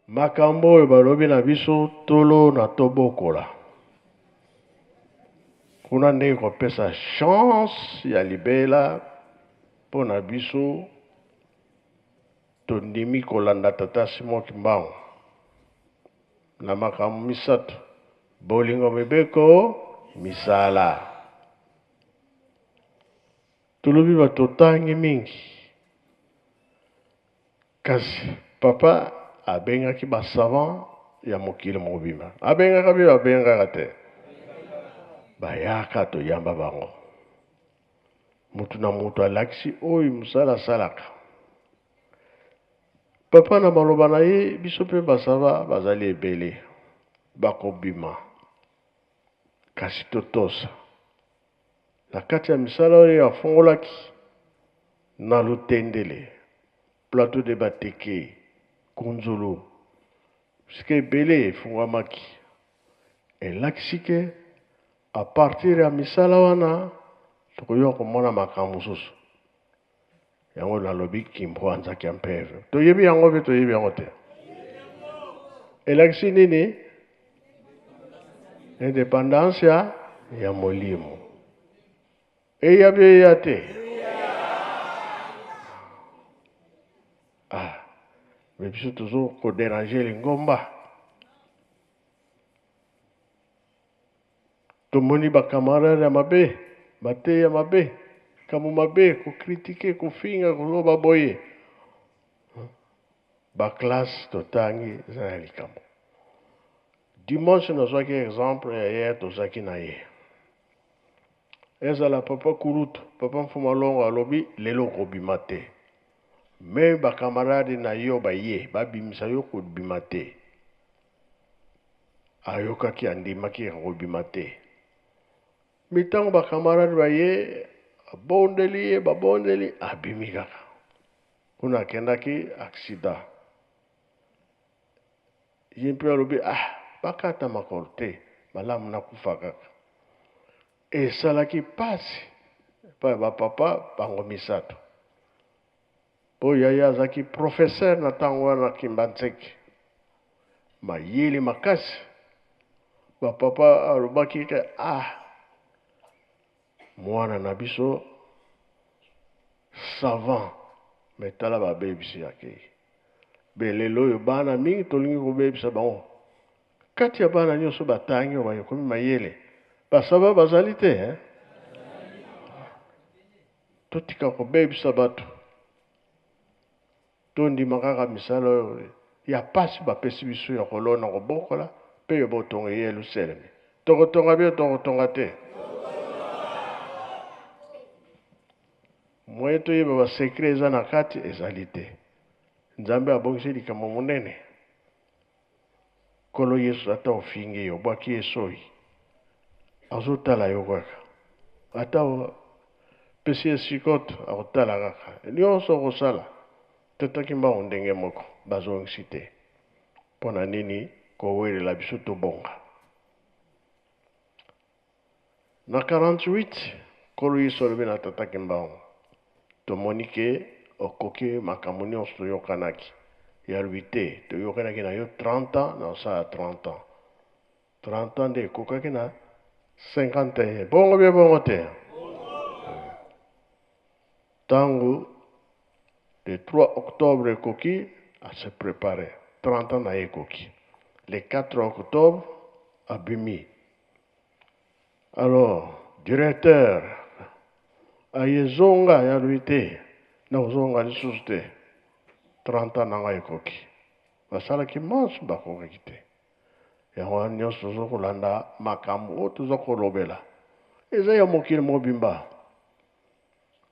Makambo oyo balobi na biso tolona tobokola kuna nde ekopesa chance ya libela mpo na biso tondimi kolanda Tata Simon Kimbangu na makambo misato, bolingo, mibeko, misala. Tolobi ba totangi mingi Kasi papa abengaki ba savants ya mokili mobimba. Abengaka bino abengaka te. Bayaka toyamba bango. Mutu na mutu alakisi oyo mosala asalaka. Papa na maloba na ye biso pe ba savants bazali ebele bakobima kasi totosa. Na kati ya misala oyo afongolaki na Lutendele, Plateau de Bateke, Kunzulu, bisika ebele efungwamaki, elakisi ke à partir ya misala wana tokoyoka komona makambo mosusu. Yango nalobi Kimpwanza kia mpeve. Toyebi yango mpe toyebi yango te. Elakisi nini? Independance ya molimo. Eya mpe eya te. Ah, mais biso tozo ko déranger lingomba. Tomoni ba camarades ya mabe, mateya ya mabe, makambo mabe, ko critiquer, kofinga, koloba boye. Ba classe totangi eza na likambo. Dimanche nazwaki exemple ya ye tozalaki na ye. Ezala papa kulutu, papa Mfuma Longo alobi lelo okobima te. Mais ba camarades na yo baye babimisa yo kobima te. Ayokaki andimaki akobima te. Mais tango ba camarades baye babondeli ye babondeli abimi kaka. Kuna akendaki accident. Ye mpe alobi ah bakata makolo te malamu nakufa kaka. Esalaki pasi epai ya ba papa bango misato. Po yaya azalaki professeur na tango wana na Kimbanseke. Mayele makasi. Ba papa alobaki ke ah mwana na biso savant mais tala babebisi akei. Be lelo oyo bana mingi tolingi kobebisa bango. Kati ya bana nyonso batangi oyo bakomi mayele, ba savant bazali te hein? Totika kobebisa bato. Tondima kaka misala oyo ya pasi bapesi biso ya kolona, kobokola mpe ya botonga Yelusalemi. Tokotonga bino, tokotonga te? Moyen toyeba ba secret eza na kati ezali te. Nzambe abongisi likambo monene. Nkolo Yesu ata ofingi ye obwaki ye soyi azotala yo kaka ata opesi ye sikote akotala kaka nionso okosala tata kimbangu ndenge moko bazongisi te pona nini kowelela biso tobonga Na 48, Nkolo Yesu alobi na Tata Kimbangu, Tomoni ke okoki makambo nionso toyokanaki. Ye alobi, Te, toyokanaki na yo 30 ans, nakosala 30 ans. 30 ans nde ekokaki na 51. Bongo bie bongo te? Tango le 3 octobre ekoki, a se preparer. 30 ans na ye ekoki. Le 4 octobre, abimi. Alors directeur aye zonga ya lui te nakozonga lisusu te 30 ans na ngai ekoki basalaki manso bakokaki te yango wana nyonso toza kolanda makambo oyo toza kolobela eza ya mokili mobimba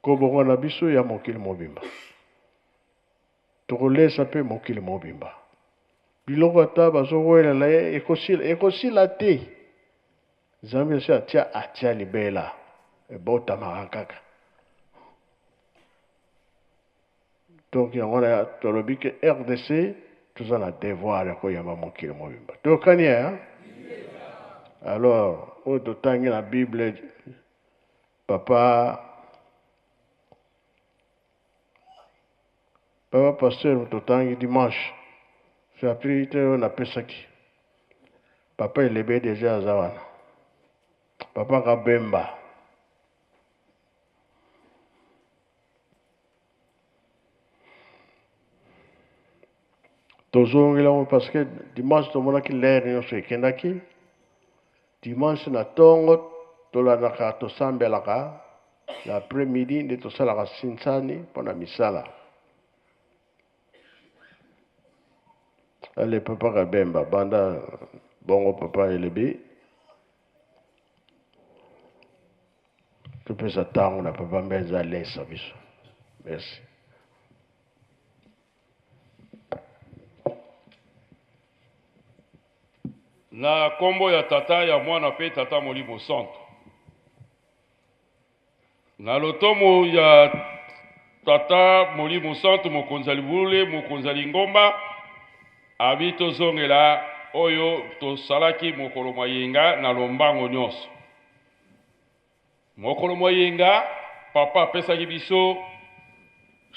kobonga na biso ya mokili mobimba Tokolesa pe mokili mobimba. Biloko ata bazowelela ye ekosila, ekosila te. Nzambe esi atia atia libela, ebotamaka kaka. Donc yango wana tolobi ke RDC toza na devoir ya koyamba mokili mobimba. Toyokani hein? Alors oyo totangi na Bible papa Papa pasteur totangi dimanche Chapitre oyo napesaki papa Elebe deja aza wana, papa Kabemba. Tozongeli yango parce que dimanche tomonaki l'air nyonso ekendaki. Dimanche na tongo tolandaka, tosambelaka na après midi nde tosalaka sinsani mpo na misala. Allez papa Kabemba banda bongo papa Elebi topesa ntango na papa Mbenza alesa biso. Merci. Na kombo ya Tata, ya Mwana mpe Tata Molimo Santu. Na lotomo ya Tata Molimo Santu, mokonzi ya libule, mokonzi ya lingomba, abi tozongela oyo tosalaki mokolo mwa yenga na lombango nyonso. Mokolo mwa yenga, Papa apesaki biso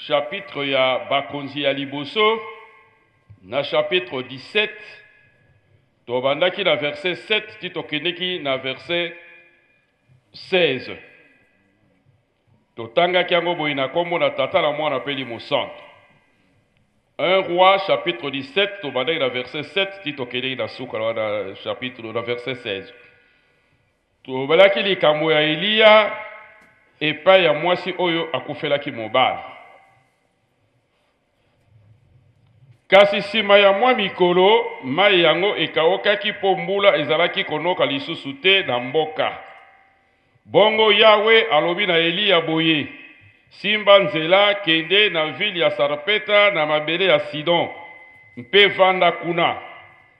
chapitre ya bakonzi ya liboso na chapitre 17 tobandaki na verset 7 ti tokendeki na verset 16. Totangaki yango boye na kombo na Tata na Mwana mpe Elimo Santu. 1 Roi chapitre 17 tobandaki na verset 7 ti tokendeki na suka na chapitre na verset 16. Tolobelaki likambo ya Eliya epai ya mwasi oyo akufelaki mobali. Kasi nsima ya mwa mikolo, mai yango ekaukaki mpo mbula ezalaki konoka lisusu te na mboka. Bongo Yawe alobi na Eliya boye, Simba nzela, kende na vile ya Sarpeta na mabele ya Sidon, mpe vanda kuna.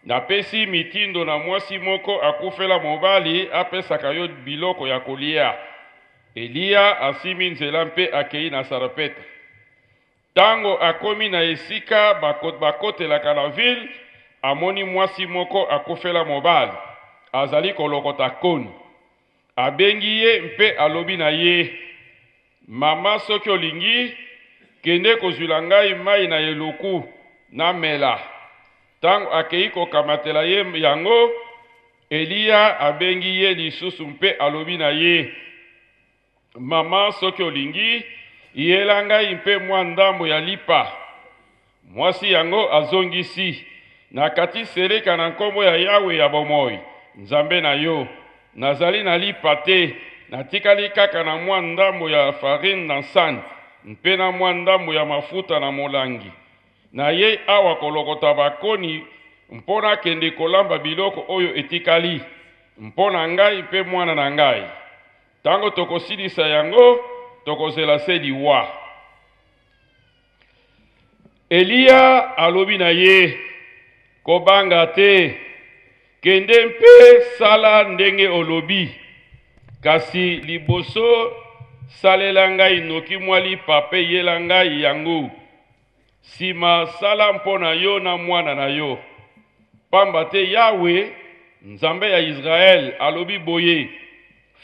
Napesi mitindo na mwasi moko akufela mobali apesaka yo biloko ya kolia. Eliya asimbi nzela mpe akei na Sarpeta. Tango akomi na esika bakotelaka na ville, amoni mwasi moko akufela mobali, azali kolokota koni. Abengi ye mpe alobi na ye, Mama, soki olingi, kende kozwila ngai mai na eluku, namela. Tango akei kokamatela ye yango, Eliya abengi ye lisusu mpe alobi na ye, Mama, soki olingi, yela ngai mpe mwa ndambo ya lipa. Mwasi yango azongisi, Nakati seleka na nkombo ya Yawe ya bomoi, Nzambe na yo, nazali na lipa te, natikali kaka na mwa ndambo ya farine na nsani mpe na mwa ndambo ya mafuta na molangi. Nayei awa kolokota bakoni mpo nakende kolamba biloko oyo etikali mpo na ngai mpe mwana na ngai. Tango tokosilisa yango, tokozela se liwa. Eliya alobi na ye, Kobanga te, kende mpe sala ndenge olobi. Kasi liboso salela ngai noki mwa lipa mpe yela ngai yango. Sima sala mpo na yo na mwana na yo. Pamba te Yawe, Nzambe ya Israel, alobi boye,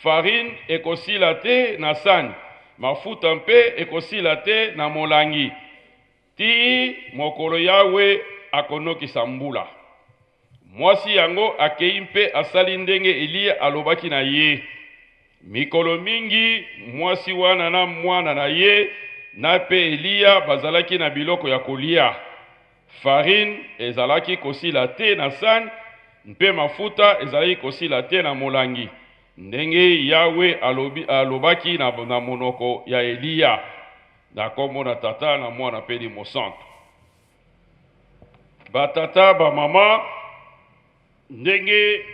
Farine ekosila te na sani, mafuta mpe ekosila te na molangi, tii mokolo Yawe akonokisa mbula. Mwasi yango akei mpe asali ndenge Eliya alobaki na ye. Mikolo mingi, mwasi wana na mwana na ye na mpe Eliya bazalaki na biloko ya kolia. Farine ezalaki kosila te na sani mpe mafuta ezalaki kosila te na molangi, ndenge Yawe alobi, alobaki na, na monoko ya Eliya. Na kombo na Tata na Mwana mpe Elimo Santu. Batata, bamama, ndenge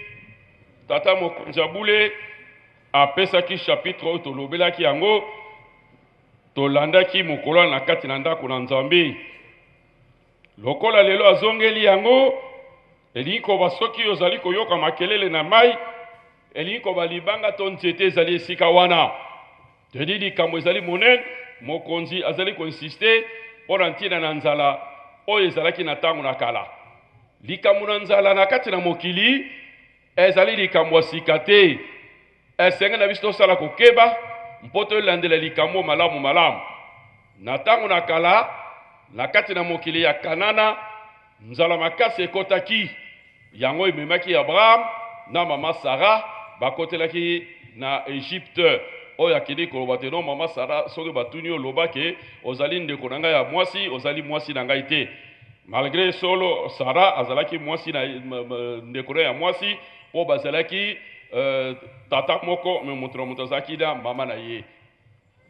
tata mokonzi ya bule apesaki chapitre oyo tolobelaki yango, tolandaki mokolo wana na kati na ndako na Nzambe. Lokola lelo azongeli yango, elingi koba soki ozali koyoka makelele na mai, elingi koba libanga to nzete ezali esika wana. Tedi likambo ezali monene, mokonzi azali koinsiste mpo na ntina na nzala oyo ezalaki na ntango na kala. Likambo na nzala na kati na mokili ezali likambo ya sika te. Esengeli na biso tosala kokeba mpo tolandela likambo malamu malamu. Na ntango na kala, na kati na mokili ya Kanana, Nzala makasi ekotaki, yango ememaki Abraham na mama Sara bakotelaki na Egypte. Oyo akendeki koloba te, no mama Sara, soki batuni yo loba ke ozali ndeko na ngai ya mwasi, ozali mwasi na ngai te. Malgre solo Sara azalaki mwasi na ndeko na ya mwasi, mpo bazalaki tata moko, me moto na moto azalaki na mama na ye.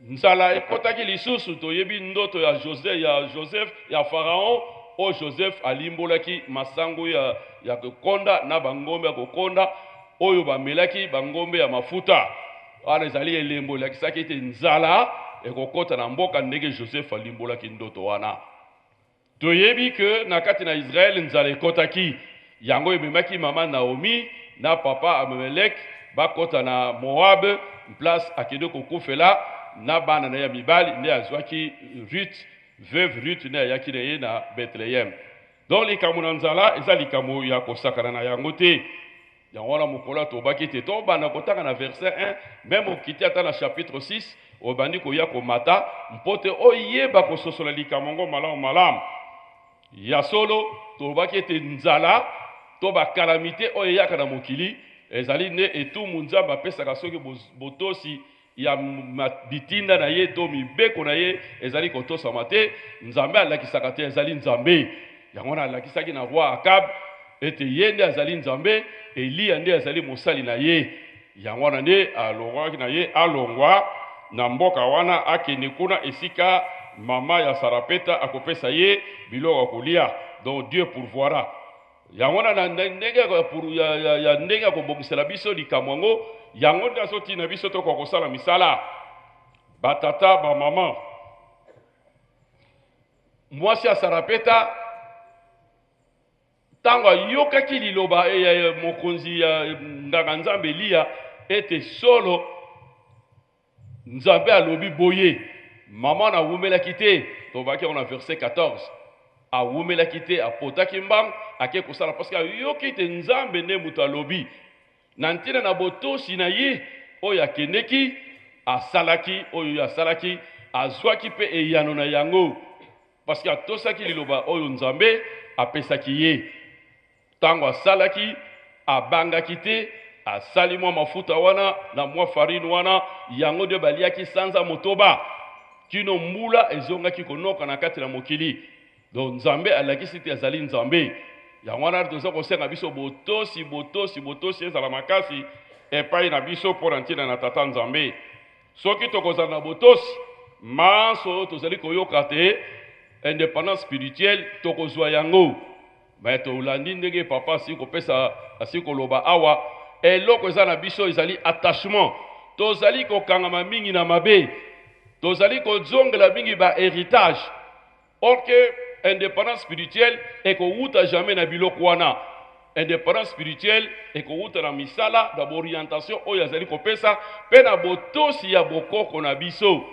Nzala ekotaki lisusu. Toyebi ndoto ya Joseph, ya Joseph ya Pharaon, oyo Joseph alimbolaki masango ya kokonda na bangombe ya kokonda oyo bamelaki bangombe ya mafuta. Wana ezali elembo elakisaki ete nzala ekokota na mboka, ndenge Joseph alimbolaki ndoto wana. Toyebi ke na kati na Israël nzala ekotaki, yango ememaki mama Naomi na papa Abimelek bakota na Moab, place akende kokufela na bana na ye ya mibali, nde azwaki Ruth, veuve Ruth, nde ayaki na ye na Bethlehem. Donc likambo na nzala eza likambo ya kosakana na yango te. Yango wana mokolo tobaki ete tobanda kotanga na verset 1, meme okiti ata na chapitre 6, obandi koya komata mpo te oyeba kososola likambo yango malamu malamu. Ya solo tolobaki ete nzala to bakalamite oyo eyaka na mokili ezali nde etumbu Nzambe apesaka soki botosi ya bitinda na ye to mibeko na ye ezali kotosama te. Nzambe alakisaka te ezali Nzambe. Yango wana alakisaki na roi Akab ete ye nde azali Nzambe, Eliya nde azali mosali na ye. Yango wana nde alongwaki na ye, alongwa na mboka wana akende kuna esika mama ya Sarapeta akopesa ye biloko ya kolia. Donc Dieu pourvoira. Yango wana na ndenge ya ndenge ya kobongisela biso likambo yango, yango nde azotina biso tokoka kosala misala. Batata, bamama, mwasi ya Sarapeta ntango ayokaki liloba ya mokonzi ya nganga Nzambe Eliya ete solo Nzambe alobi boye, mama na awumelaki te, tobaki yango na verset 14, awumelaki te, apotaki mbangu ake kosala, parce que ayoki te Nzambe nde moto alobi. Na ntina na botosi na ye oyo akendeki, asalaki oyo ye asalaki, azwaki mpe eyano na yango, parce que atosaki liloba oyo Nzambe apesaki ye. Ntango asalaki, abangaki te, asali mwa mafuta wana na mwa farine wana, yango nde baliaki sanza motoba kino mbula ezongaki konoka na kati na mokili. Donc Nzambe alakisi te azali Nzambe. Yango wana toza kosenga biso botosi, botosi, botosi ezala makasi epai na biso mpo na ntina na Tata Nzambe. Soki tokozala na botosi, manso oyo tozali koyoka te independance spirituelle tokozwa yango. Mais tolandi ndenge papa asili kopesa, asili koloba awa, eloko eza na biso ezali attachement. Tozali kokangama mingi na mabe, tozali kozongela mingi ba heritage, or que independance spirituelle ekowuta jamais na biloko wana. Independance spirituelle ekowuta na misala, na orientation oyo azali kopesa pe na botosi ya bokoko na biso.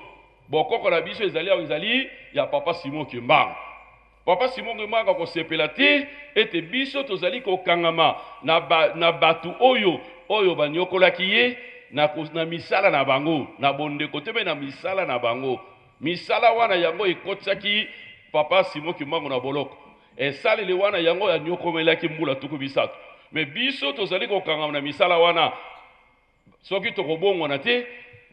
Bokoko na biso ezali awa, ezali ya papa Simon Kimbangu. Papa Simon Kimbangu akosepela te ete biso tozali kokangama na bato oyo banyokolaki ye na misala na bango, na bondeko te, mpe na misala na bango. Misala wana yango ekotisaki papa Simon Kimbangu na boloko. Esaleli wana yango anyokomelaki mbula 30. Me biso tozali kokangama na misala wana. Soki tokobongwana te,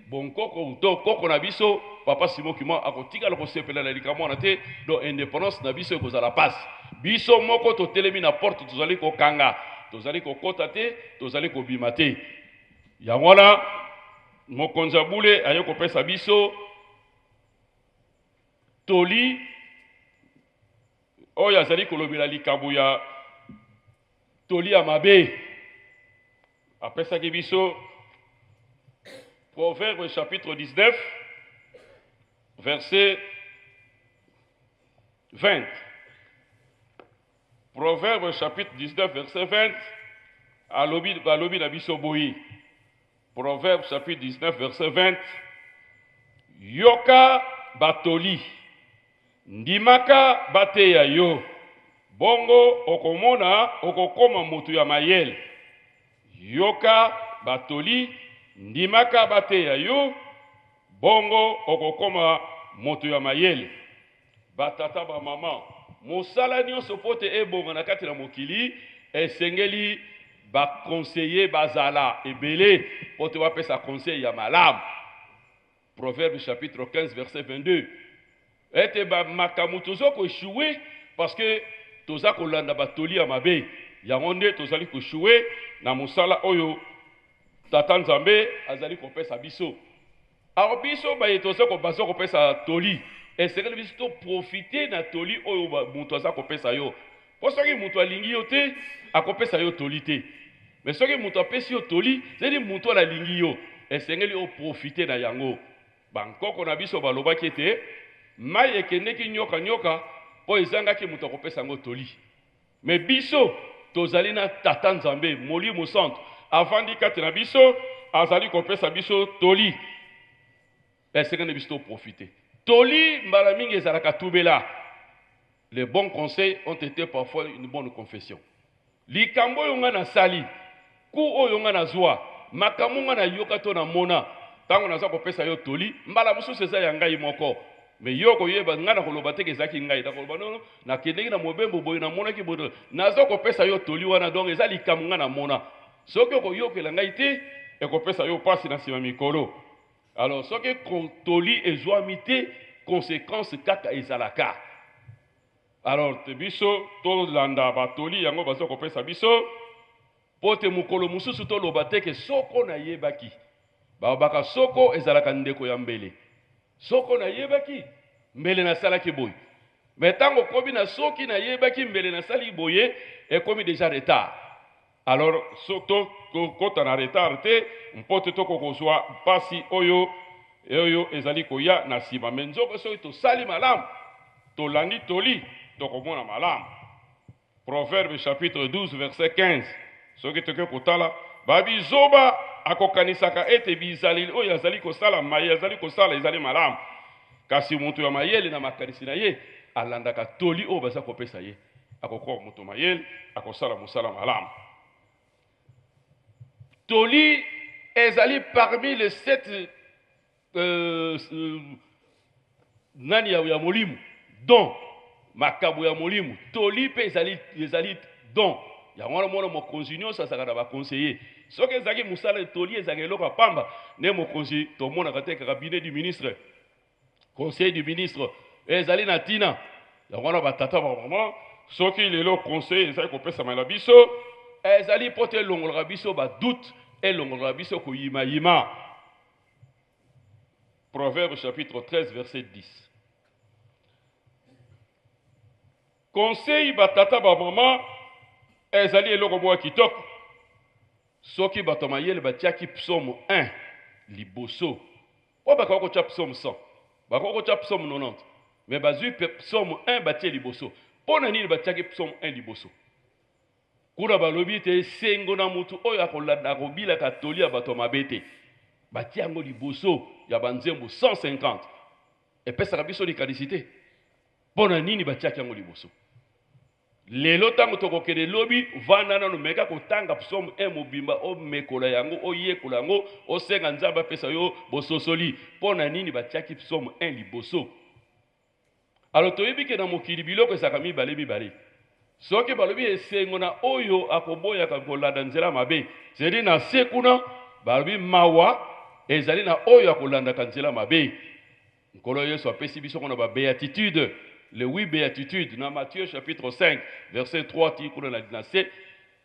bonkoko to koko na biso papa Simon Kimbangu akotikala kosepela na likambo wana te. Donc independance na biso ekozala pasi. Biso moko totelemi na porte, tozali kokanga, tozali kokota te, tozali kobima te. Yango wana mokonzi ya bule aye kopesa biso toli oyo azali kolobela likambo ya toli ya mabe. Apesaki biso Proverbe chapitre 19 verset 20. Proverbe chapitre 19 verset 20 alobi na biso boye. Proverbe chapitre 19 verset 20, yoka batoli, ndimaka bateya yo, bongo okomona okokoma moto ya mayele. Yoka batoli, ndimaka bateya yo, bongo okokoma moto ya mayele. Batata ba mama, Mosala nyonso mpo te ebonga na kati na mokili, esengeli ba conseillers bazala ebele mpo te bapesa conseil ya malamu. Proverbe chapitre 15 verset 22. Ete ba makambo tozo ko échouer parce que toza kolanda batoli ya mabe. Yango nde tozali ko échouer na mosala oyo Tata Nzambe azali kopesa biso. Alors biso baye toza ko baza kopesa toli, esengeli biso to profiter na toli oyo moto aza kopesa yo. Po soki moto alingi yo te, akopesa yo toli te. Mais soki moto apesi yo toli, c'est moto wana alingi yo, esengeli o profiter na yango. Bankoko na biso balobaki ete mai ekendeki nyoka nyoka po ezangaki moto akopesa yango toli. Mais biso tozali na Tata Nzambe, Molimo Santu avandi kati na biso, azali kopesa biso toli. Esengeli na biso to profiter. Toli mbala mingi ezalaka tubela. Les bons conseils ont été parfois une bonne confession. Likambo oyo nga nasali, coup oyo nga nazwa, makambo nga nayoka to namona, ntango naza kopesa yo toli, mbala mosusu eza ya ngai moko. Mais yo okoyeba, ngai nakoloba te ke ezalaki ngai, nakoloba non, non, nakendeki na mobembo boye, namonaki boye, naza kopesa yo toli wana, donc eza likambo ngai namona. Soki okoyokela ngai te, ekopesa yo pasi na nsima mikolo. Alors soki toli ezwami te, consequence kaka ezalaka. Alors te biso tolanda batoli yango baza kopesa biso mpo te mokolo mosusu toloba te ke soko nayebaki. Balobaka soko ezalaka ndeko ya mbele. Soko nayebaki mbele nasalaki boye. Mais ntango okomi na soki nayebaki mbele nasali boye, ekomi deja retard. Alors so to kota na retard te mpo te toko kozwa mpasi oyo oyo ezali koya na nsima. Me nzoka soki tosali malamu, tolandi toli, tokomona malamu. Proverbe chapitre 12 verset 15, soki toke kotala, babizoba akokanisaka ete bizaleli oyo azali kosala, maye azali kosala ezali malamu, kasi moto ya mayele na makanisi na ye alandaka toli oyo baza kopesa ye. Akokoma moto mayele, akosala mosala malamu. Toli ezali parmi les sept nani ya molimo, don, makabo ya molimo. Toli mpe ezali don. Yango wana mwana mokonzi nyonso azalaka na baconseiller. Soki ezalaki mosala, toli ezalaka eloko ya pamba nde mokonzi tomonaka te cabinet du ministre, conseil du ministre ezali na ntina. Yango wana batata ba mama, soki lelo conseil ezali kopesama na biso, ezali mpo te elongolaka biso ba doute, elongolaka biso koyimayima. Proverbe chapitre 13 verset 10. Conseil batata ba mama ezali eloko moko ya kitoko. Soki bato ya mayele batiaki psaume 1 liboso, po bakoki kotia psaume 100, bakoki kotia psaume 90, mais bazwi pe psaume 1 batie liboso. Mpo na nini batiaki psaume 1 liboso? Kuna balobi ete esengo na motu oyo akolanda, akobilaka toli ya bato ya mabe te. Batie yango liboso ya banzembo 150. Epesaka biso likanisi te mpo na nini batiaki yango liboso. Lelo ntango tokokende lobi, vanda nano, meka kotanga psaume 1 mobimba, omekola yango, oyekola yango, osenga Nzambe apesa yo bososoli mpo na nini batiaki psaume 1 liboso. Alors toyebi ke na mokili biloko ezalaka mibale mibale. Soki balobi esengo na oyo akoboyaka kolanda nzela mabe, c'est-à-dire na se kuna balobi mawa ezali na oyo akolandaka nzela mabe. Nkolo Yesu apesi biso kuna ba beatitude, les 8 beatitudes na Matthieu chapitre 5 verset 3 ti kuna na se.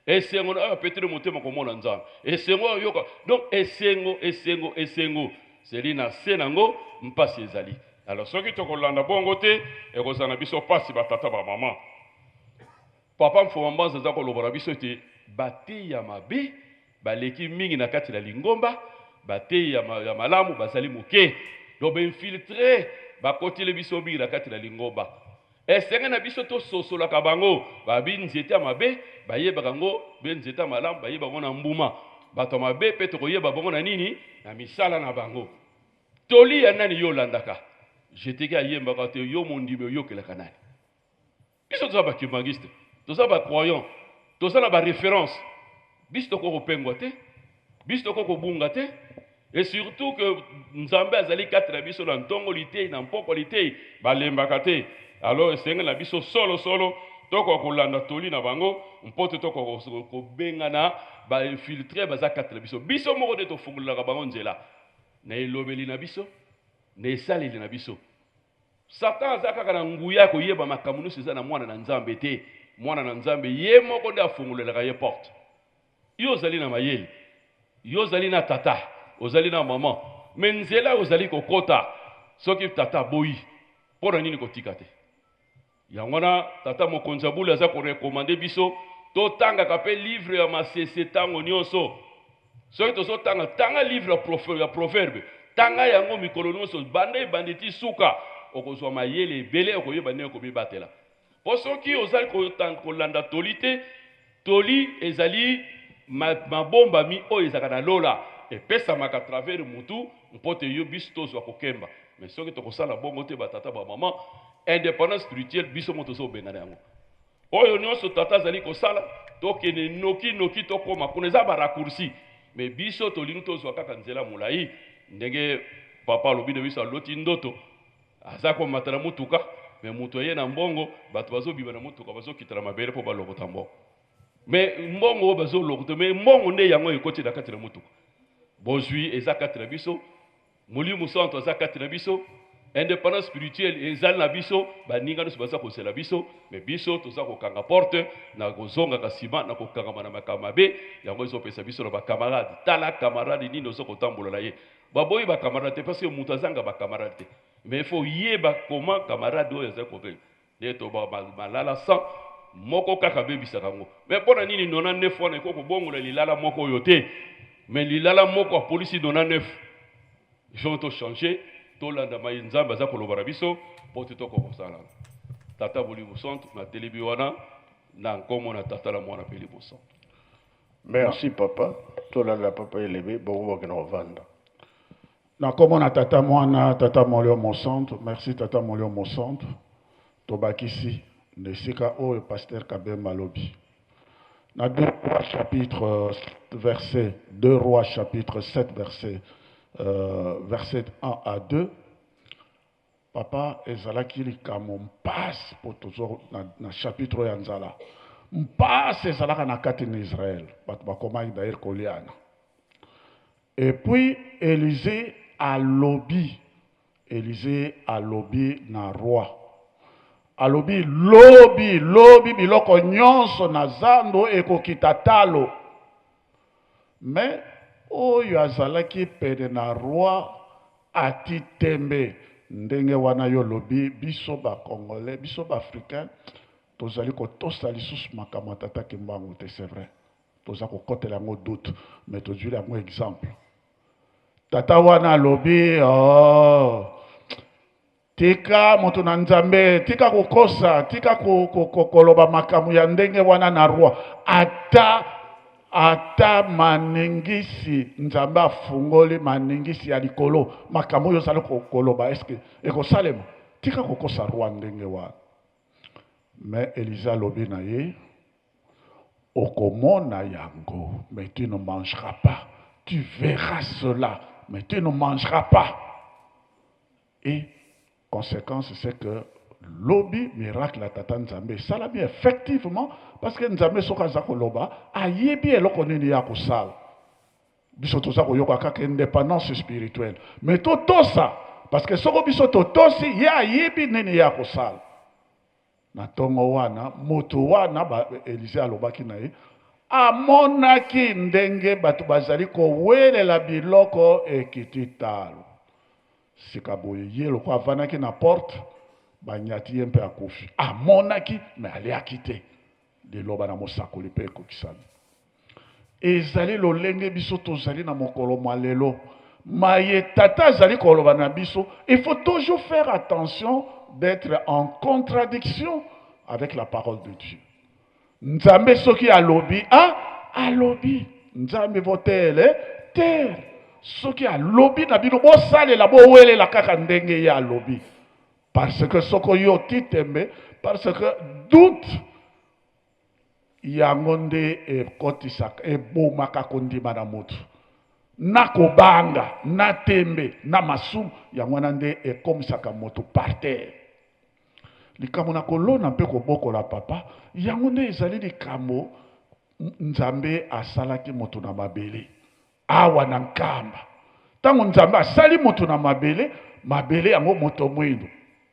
Esengo na oyo apeteli motema komona Nzambe, esengo oyo yoka, donc esengo, esengo, esengo, seli na se nango mpasi ezali. Alors soki tokolanda bongo te, ekozala na biso mpasi batata ba mama. Papa Mfuma Mbanza aza koloba na biso ete bateyi ya mabe baleki mingi na kati na lingomba, bateyi ya malamu bazali moke. Donc ba infiltre bakoteli biso mingi na kati na lingomba. Esenge na biso tososolaka bango, babi nzete ya mabe bayebaka yango, be nzete ya malamu bayebaka yango na mbuma. Bato ya mabe pe tokoyeba bango na nini? Na misala na bango. Toli ya nani yo olandaka? Jeteke ayembaka te, yo mondimi oyokelaka nani? Biso toza ba kimbanguiste, toza ba croyant, toza na ba référence. Biso tokoki kopengwa te, biso tokoki kobunga te. Et surtout que Nzambe azali kati na biso na ntongo litei, na mpokwa litei, balembaka te. Alors esengeli na biso solo solo tokoka kolanda toli na bango mpo te tokoka kobengana ba infiltre baza kati na biso. Biso moko nde tofungolelaka bango nzela na elobeli na biso, na esaleli na biso. Satan aza kaka na nguya ya koyeba makambo nyonso eza na mwana na Nzambe te. Mwana na Nzambe ye moko nde afungolelaka ye porte. Yo ozali na mayele, yo ozali na tata, ozali na mama, me nzela ozali kokota soki tata aboyi, mpo na nini kotika te? Yango wana tata mokonzi ya bule aza korekomande biso totangaka mpe livre ya Masese ntango nyonso. Soki tozotanga, tanga livre ya Proverbe, tanga yango mikolo nyonso, banda ebandi ti suka, okozwa mayele ebele, okoyeba ndenge komibatela. Mpo soki ozali kolanda toli te, toli ezali mabombami oyo ezalaka na lola, epesamaka travers mutu mpo te yo biso tozwa kokemba. Mais soki tokosala bongo te, batata ba mama, indépendance spirituelle biso moto tozobengana yango. Oyo nyonso tata azali kosala, tokende noki noki tokóma kuna, eza ba raccourci. Mais biso tolingi tozwa kaka nzela molai, ndenge papa alobi na biso, aloti ndoto aza komata na motuka, me moto aye na mbongo, bato bazobima na motuka, bazokita na mabele mpo balokota mbongo. Me mbongo oyo bazolokota, me mbongo nde yango ekoti na kati na motuka. Bozwi eza kati na biso, Molimo Santo aza kati na biso, indépendance spirituelle ezali na biso, baninga nyonso baza kozela biso, me biso toza kokanga porte na kozongaka nsima na kokangama na makambo mabe. Yango ezopesa biso na bacamarade. Tala camarade nini oza kotambola na ye. Baboyi bacamarade te, parce que moto azanga bacamarade te, mais il faut yeba comment camarade oyo azali kobenga nde to malala 100 moko kaka abebisaka yango. Mais mpo na nini 99 wana ekoki kobongola lilala moko oyo te? Mais lilala moko apolisi 99. Il faut tochange, tolanda mai Nzambe aza koloba na biso mpo te tokoka kosala. Tata Molimo Santu, natelemi wana na nkombo na Tata na Mwana mpe Elimo Santu. Merci papa, tolanda papa Elebe, bongo bakenda kovanda. Na nkombo na Tata Mwana, Tata Molimo Mosantu. Merci Tata Molimo Mosantu. Tobakisi na esika oyo Pasteur Kabemba alobi. Na 2 Rois chapitre verset 2 Rois chapitre 7 verset verset 1 à 2, papa ezalaki likambo mpasi mpo tozo na chapitre oyo ya nzala. Mpasi ezalaka na kati na Israël, bato bakomaki d'ailleurs koliana. Et puis Élisée alobi, Élisée alobi na roi, alobi lobi lobi biloko nyonso na zando ekokita talo. Mais oyo azalaki pene na roi ati tembe ndenge wana yo lobi, biso ba Congolais, biso ba Africain tozali kotosa lisusu makambo ya tata Kimbangu te, c'est vrai. Toza kokotela yango doute, mais tozwili yango exemple. Tata wana alobi, oh, tika moto na Nzambe, tika kokosa, tika koloba makambo ya ndenge wana na roi. Ata maningisi Nzambe afungoli maningisi ya likolo, makambo oyo ozali koloba eske ekosalema? Tika kokosa roi ndenge wana. Mais Élisée alobi na ye, okomona yango, mais tu ne mangeras pas. Tu verras cela, mais tu ne mangeras pas. Et conséquence, c'est que lobi miracle ya tata Nzambe esalami effectivement, parce que Nzambe soki aza koloba ayebi eloko nini ya kosala. Biso toza koyoka kaka indépendance spirituelle, mais totosa, parce que soko biso totosi, ye ayebi nini ya kosala. Na ntongo wana moto wana Élisée alobaki na ye, amonaki ndenge bato bazali kowelela biloko ekiti talo. Sika boye ye lokola avandaki na porte, banyati ye mpe akufi. Amonaki me aliaki te. Liloba na mosakoli mpe ekokisami. Ezali lolenge biso tozali na mokolo mwa lelo. Maye tata azali koloba na biso, il faut toujours faire attention d'être en contradiction avec la parole de Dieu. Nzambe soki alobi, ah, alobi. Nzambe votele terre. Soki alobi na bino bosalela, bowelela kaka ndenge ye alobi. Parce que soko yo titembe, parce que doute yango nde ekotisaka, ebomaka kondima na motu. Na kobanga, na tembe, na masumu, yango wana nde ekomisaka motu par terre. Likambo na kolona mpe kobokola papa, yango nde ezali likambo Nzambe asalaki moto na mabele awa na Nkamba. Ntango Nzambe asali moto na mabele, mabele yango moto mwindo.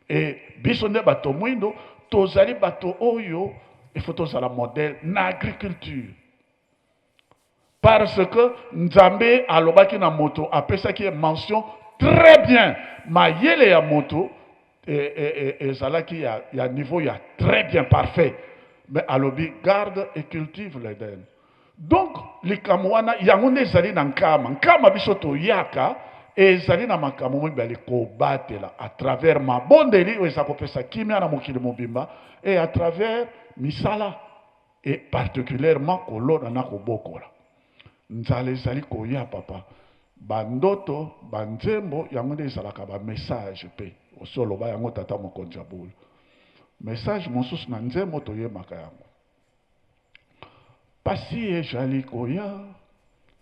E biso nde bato mwindo tozali bato oyo il faut tozala modèle na agriculture. Parce que Nzambe alobaki na moto, apesaki ye mention très bien. Mayele ya moto ezalaki ya, ya niveau ya très bien parfait. Mais alobi garde et cultive l'Eden. Donc likambo wana yango nde ezali na nkama. Nkama biso toyaka ezali na makambo mibale kobatela à travers mabondeli oyo eza kopesa kimia na mokili mobimba et à travers misala et particulièrement kolona na kobokola. Nzala ezali koya papa. Ba ndoto, ba nzembo yango nde ezalaka ba message pe. Osi oloba yango tata mokonzi ya boule. Message mosusu na nzembo toyemaka yango. Pasi ejali koya,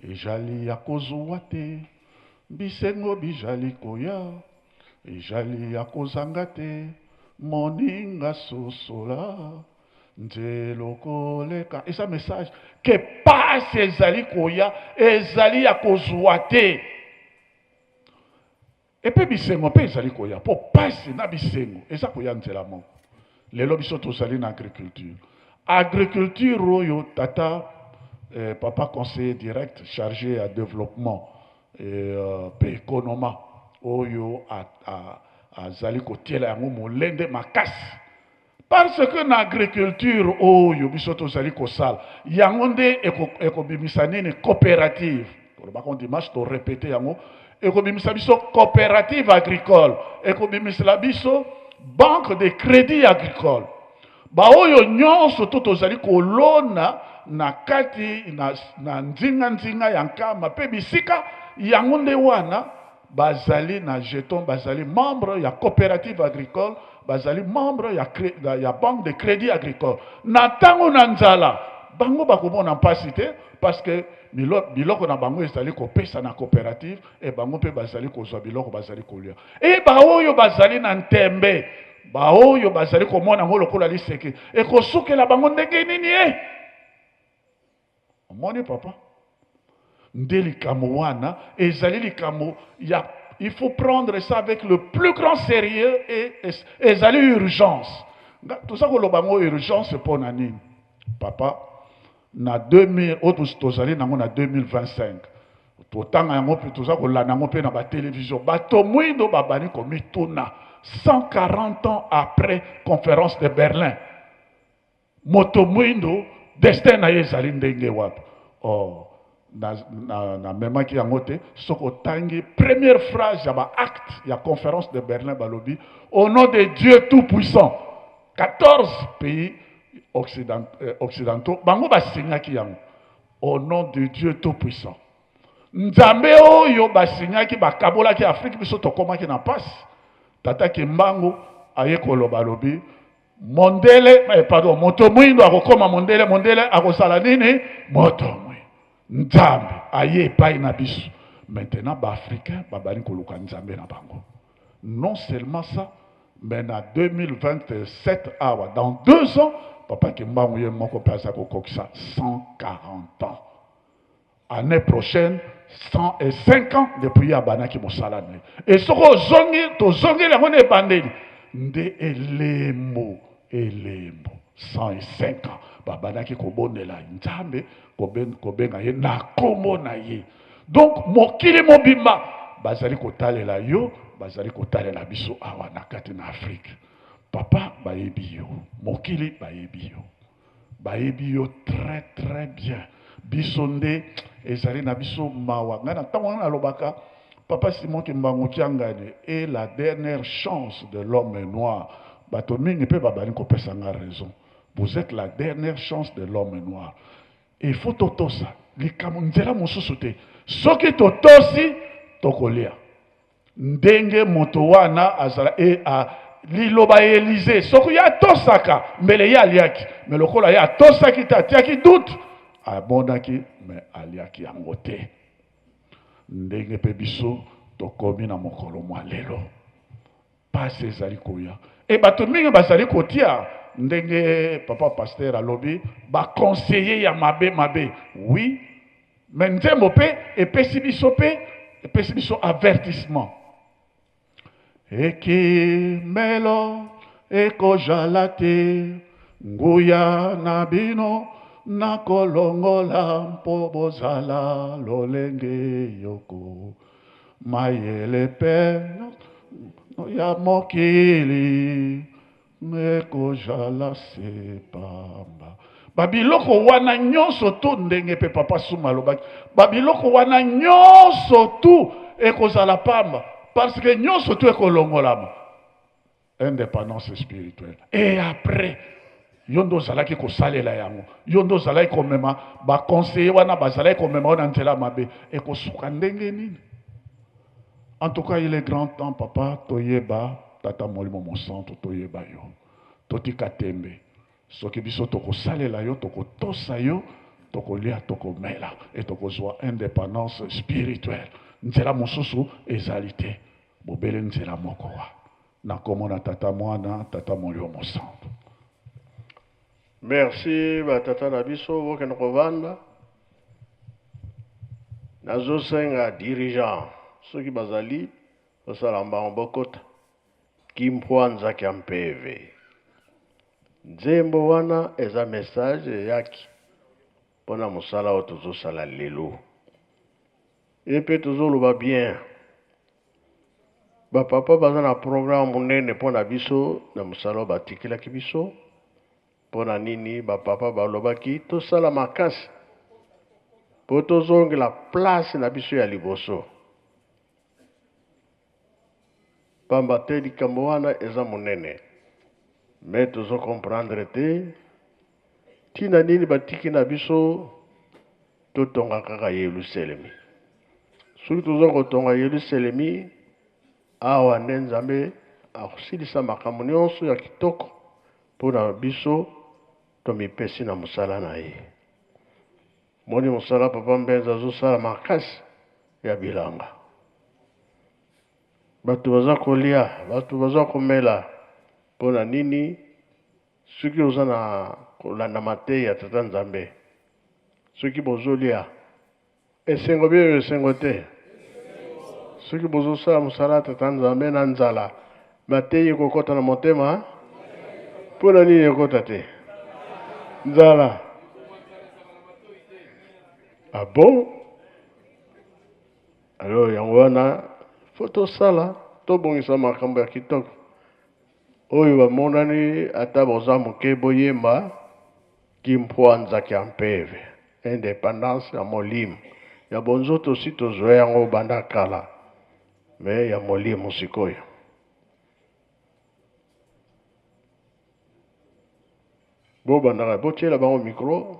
ejali ya kozuwa te. Bisengo bijali koya, ejali ya kozanga te. Moninga sosola. Nzela okoleka eza message ke pasi ezali koya ezali ya kozua te epe bisengo mpe ezali koya mpo pasi na bisengo eza koya nzela moko. Lelo biso tozali na agriculture, agriculture oyo tata eh, papa conseiller direct chargé ya développement mpe eh, economa oyo azali kotiela yango molende makasi. Parce que na agriculture oyo biso tozali kosala yango nde ekobimisa nini coopérative. Tolobaka dimanche to répéter yango, ekobimisa biso coopérative agricole, ekobimisela biso banque de crédit agricole. Baoyo nyonso to tozali kolona na kati na, na nzinga nzinga ya Nkamba mpe bisika yango nde wana bazali na jeton, bazali membre ya coopérative agricole, bazali membre ya, ya banque de crédit agricole. Na ntango na nzala bango bakomona mpasi te parce que biloko na bango ezali kopesa na coopérative e bango mpe bazali kozwa biloko bazali kolia. E baoyo bazali na ntembe, baoyo bazali komona yango lokola liseke, ekosukela bango ndenge nini? E omoni papa, nde likambo wana ezali likambo ya il faut prendre ça avec le plus grand sérieux et ezali urgence. Toza koloba yango urgence mpo na nini papa? Na 2000 oyo tozali nango na 2025, totanga yango mpe toza kolanda yango mpe na batelevizio, bato mwindo babandi komituna 140 ans après conférence de Berlin, moto mwindo destin na ye ezali ndenge wapi? Oh, namemaki yango te. Soki otangi première phrase ya baacte ya conférence de Berlin, balobi au nom de Dieu tout puissant. 14 pays occidentaux bango basignaki yango au nom de Dieu tout puissant. Nzambe oyo basignaki, bakabolaki Afrique, biso tokomaki na mpasi. Tata Kimbangu aye koloba, alobi mondele eh, pardon, moto mwindo akokoma mondele, mondele akozala nini? Moto mwindo. Nzambe aye epai na biso. Maintenant baafricain babandi koluka Nzambe na bango. Non seulement ça, mais na 2027 awa, dans 2 ans, papa Kimbangu ye moko mpe aza kokokisa 140 ans année prochaine, 105 ans depuis ye abandaki mosala na ye. E soki ozongi, tozongeli yango na ebandeli nde elembo elembo 105 ans babandaki kobondela Nzambe, kobenga ye na nkombo na ye. Donc mokili mobimba bazali kotalela yo, bazali kotalela biso awa na kati na Afrique. Papa, bayebi yo, mokili bayebi yo, bayebi yo très très bien. Biso nde ezali na biso mawa. Ngai na ntango wana nalobaka, papa Simon Kimbangu Kiangani est la dernière chance de l'homme noir. Bato mingi mpe babandi kopesa nga raison. Vous êtes la dernière chance de l'homme noir. Il faut totosa likambo, nzela mosusu te. Soki totosi, tokolia ndenge moto wana azala e, a, liloba ya Elize, soki ye atosaka mbele ye aliaki. Me lokola ye atosaki te, atiaki doute, amonaki me aliaki yango te. Ndenge mpe biso tokomi na mokolo mwa lelo, pasi ezali koya. E bato mingi bazali kotia ndenge papa pasteur alobi ba conseiller ya mabe mabe. Oui, mais nzembo pe epesi biso pe epesi biso avertissement. Ekimelo ekozala te, nguya na bino nakolongola mpo bozala lolenge yoko. Mayele pe ya mokili ekozala se pamba. Babiloko wana nyonso tu, ndenge pe papa Suma alobaki, babiloko wana nyonso tu ekozala pamba, parce que nyonso tu ekolongolama. Independance spirituelle. Et après, yo nde ozalaki kosalela yango, yo nde ozalaki komema ba conseillers wana bazalaki komema yo na nzela mabe, ekosuka ndenge nini? En tout cas, il est grand temps, papa, toyeba Tata Molimo Mosantu, toyeba yo, totika tembe. Soki biso tokosalela yo, tokotosa yo, tokolia, tokomela et tokozwa independance spirituelle. Nzela mosusu ezali te, bobele nzela moko wa. Na kombo na Tata Mwana, Tata Molimo Mosantu. Merci ba tata na biso, bokende kovanda. Nazosenga dirigeant soki bazali bosala mbango bokota kimpwanza kya mpeve. Nzembo wana eza message eyaki mpona mosala oyo tozosala lelo. Ye mpe tozoloba bien. Ba papa baza na programme munene mpo na biso na mosala oyo batikelaki biso. Mpo na nini ba papa balobaki tosala makasi mpo tozongela place na biso ya liboso? Pamba te likambo wana eza monene, mais tozo comprendre te ntina nini batiki na biso totonga kaka Yelusalemi. Soki toza kotonga Yelusalemi, awa nde Nzambe akosilisa makambo nyonso ya kitoko mpo na biso tomipesi na mosala na ye. Moni mosala Papa Mbenza azosala makasi ya bilanga. Bato baza kolia, bato baza komela. Mpo na nini? Soki oza na kolanda mateyi ya Tata Nzambe, soki bozolia, esengo bioyo esengo te? Soki bozosala mosala ya Tata Nzambe na nzala, mateyi ekokota na motema? Mpo na nini ekota te? Nzala. Ah bon? Alors yango wana faut tosala, tobongisa makambo ya kitoko. Oyo bamonani ata boza moke boyemba kimpwanza kya mpeve, independance ya molimo. Ya bonzoto si tozwa yango banda kala, mais ya molimo sikoyo. Bobandaka botiela bango micro.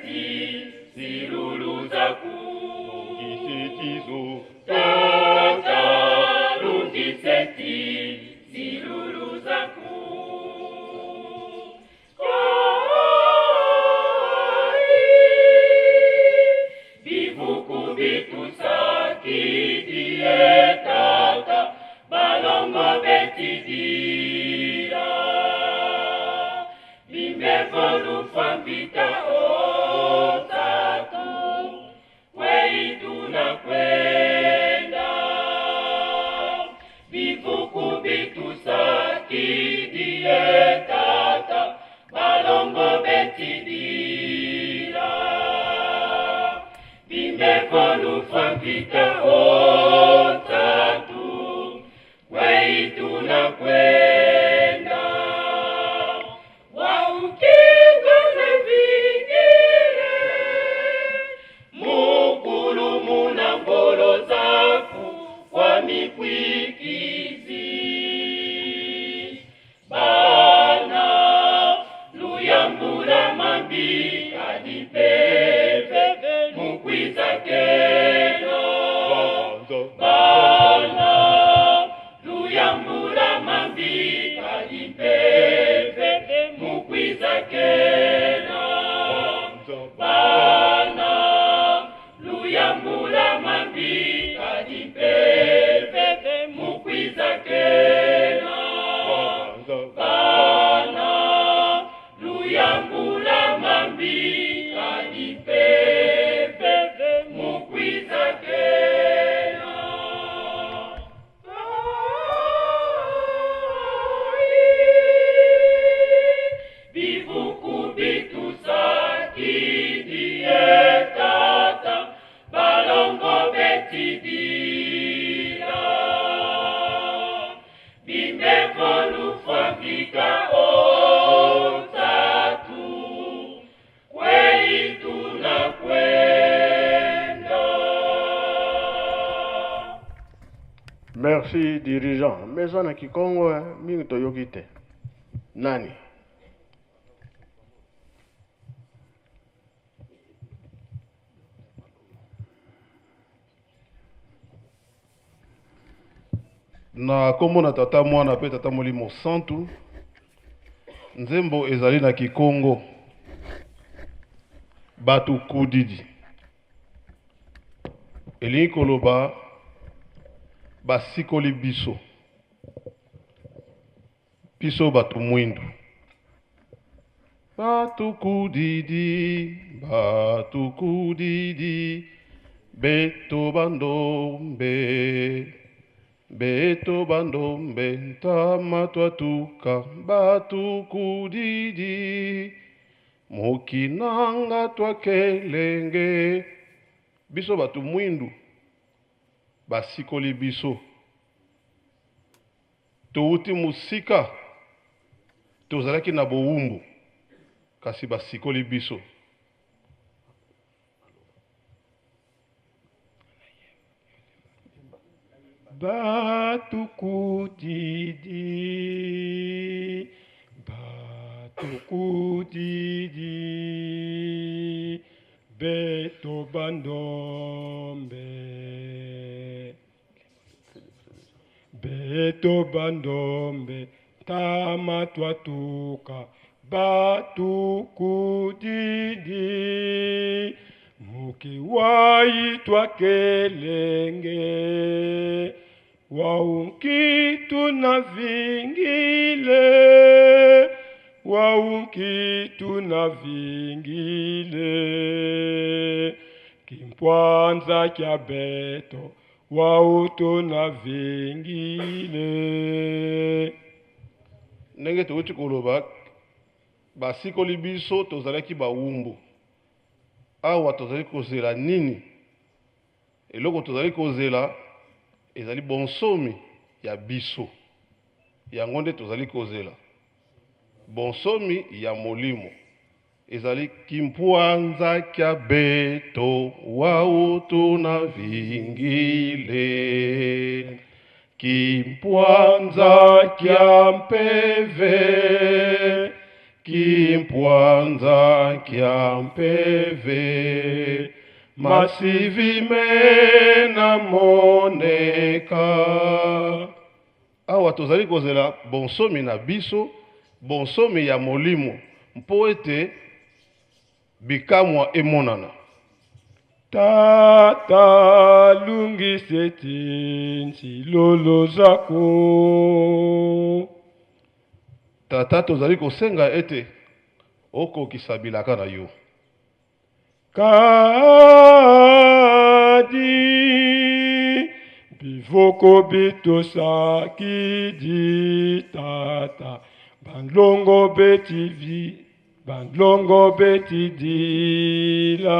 beti zilulu zaku Tata lungiseti zilulu zaku Bivuku bitusakidie tata balongo betidila Bimevolufambita otatu kweituna kwenda Bivuku bitusakidie tata balongo betidila Bimevolufambita otatu kweituna kwenda Waukigone vingile mukulu muna ngolo zaku kwa mikwikizi Bana luyambula mambi kadipeve mukwiza keno Bana luyambula mambi kadipeve mukwiza keno Bana luyambula mambi kadipeve mukwiza keno Bana luyambula mambi kadipeve mukwiza keno Bivuku bitusakidie tata balongo betidila Bimevolufambika otatu kweituna kwenda Merci dirigeant. Mais eza na kikongo eh, mingi toyoki te. Nani? Na nkombo na Tata, Mwana mpe Tata Molimo Santu. Nzembo ezali na kikongo bato kudidi, elingi koloba basikoli biso, biso bato mwindu. Bato kudidi, bato kudidi, beto bandombe, beto bandombe, ntama twatuka, bato kudidi, mokinanga twakelenge. Biso bato mwindu basikoli biso, touti mosika, tozalaki na bowumbu, kasi basikoli biso. Batukudidi, batukudidi, beto bandombe, beto bandombe, tama twatuka, batukudidi, mukiwai twakelenge, waunkitu na vingile, waunkitu na vingile, kimpwanza kya beto, wautu na vingile. Ndenge touti koloba, basikoli biso, tozalaki bawumbu. Awa tozali kozela nini? Eloko tozali kozela ezali bonsomi ya biso. Yango nde tozali kozela, bonsomi ya molimo. Ezali kimpwanza kya beto wautu na vingile, kimpwanza kya mpeve, Kimpwanza kya mpeve masivi mena moneka. Awa tozali kozela bonsomi na biso, bonsomi ya molimo, mpo ete bikamwa emonana. Tata lungiseti nsilolo zako. Tata, tozali kosenga ete okokisa bilaka na yo. Kadi bivoko bitosaki di tata bandlongo beti vi bandlongo beti dila.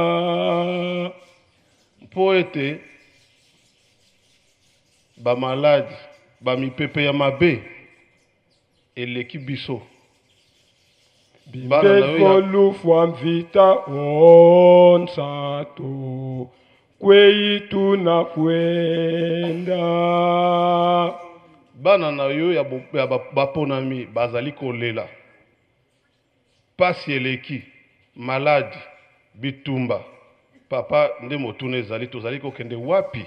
Mpo ete bamaladi, bamipepe ya mabe eleki biso. Bana na yo ya Bibeko lufwa mvita onsato kwei tuna kwenda. Bana na yo ya baponami bazali kolela. Pasi eleki, maladi, bitumba. Papa, nde motuna ezali, tozali kokende wapi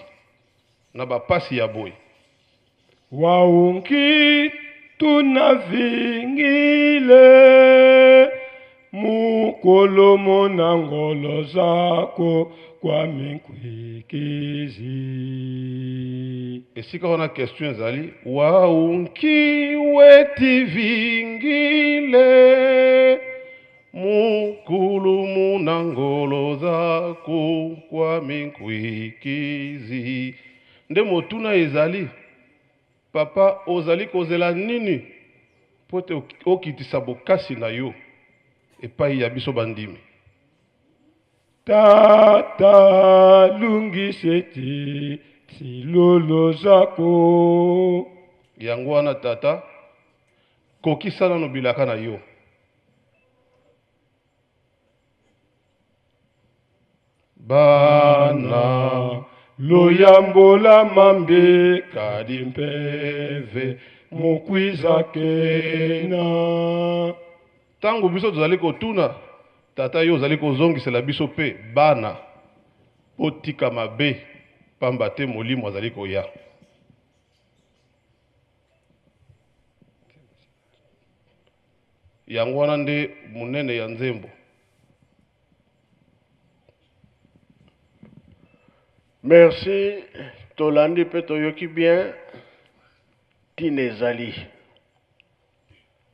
na bapasi ya boye? Waunki tuna vingile mukolo mona ngolo zako kwa minkwikizi. Esika wana question ezali waunki weti vingile mukulu muna ngolo zako kwa minkwikizi. Nde motuna ezali, papa, ozali kozela nini mpo te okitisa bokasi na yo epai ya biso bandimi? Tata lungiseti silolo zako. Yango wana tata, kokisa nano bilaka na yo. Bana loyambola mambe kadi mpeve mukwiza kena. Tango biso tozali kotuna, tata, yo ozali kozongisela biso mpe bana, botika mabe, pamba te molimo azali koya. Yango wana nde monene ya nzembo. Merci, tolandi mpe toyoki bien ntina ezali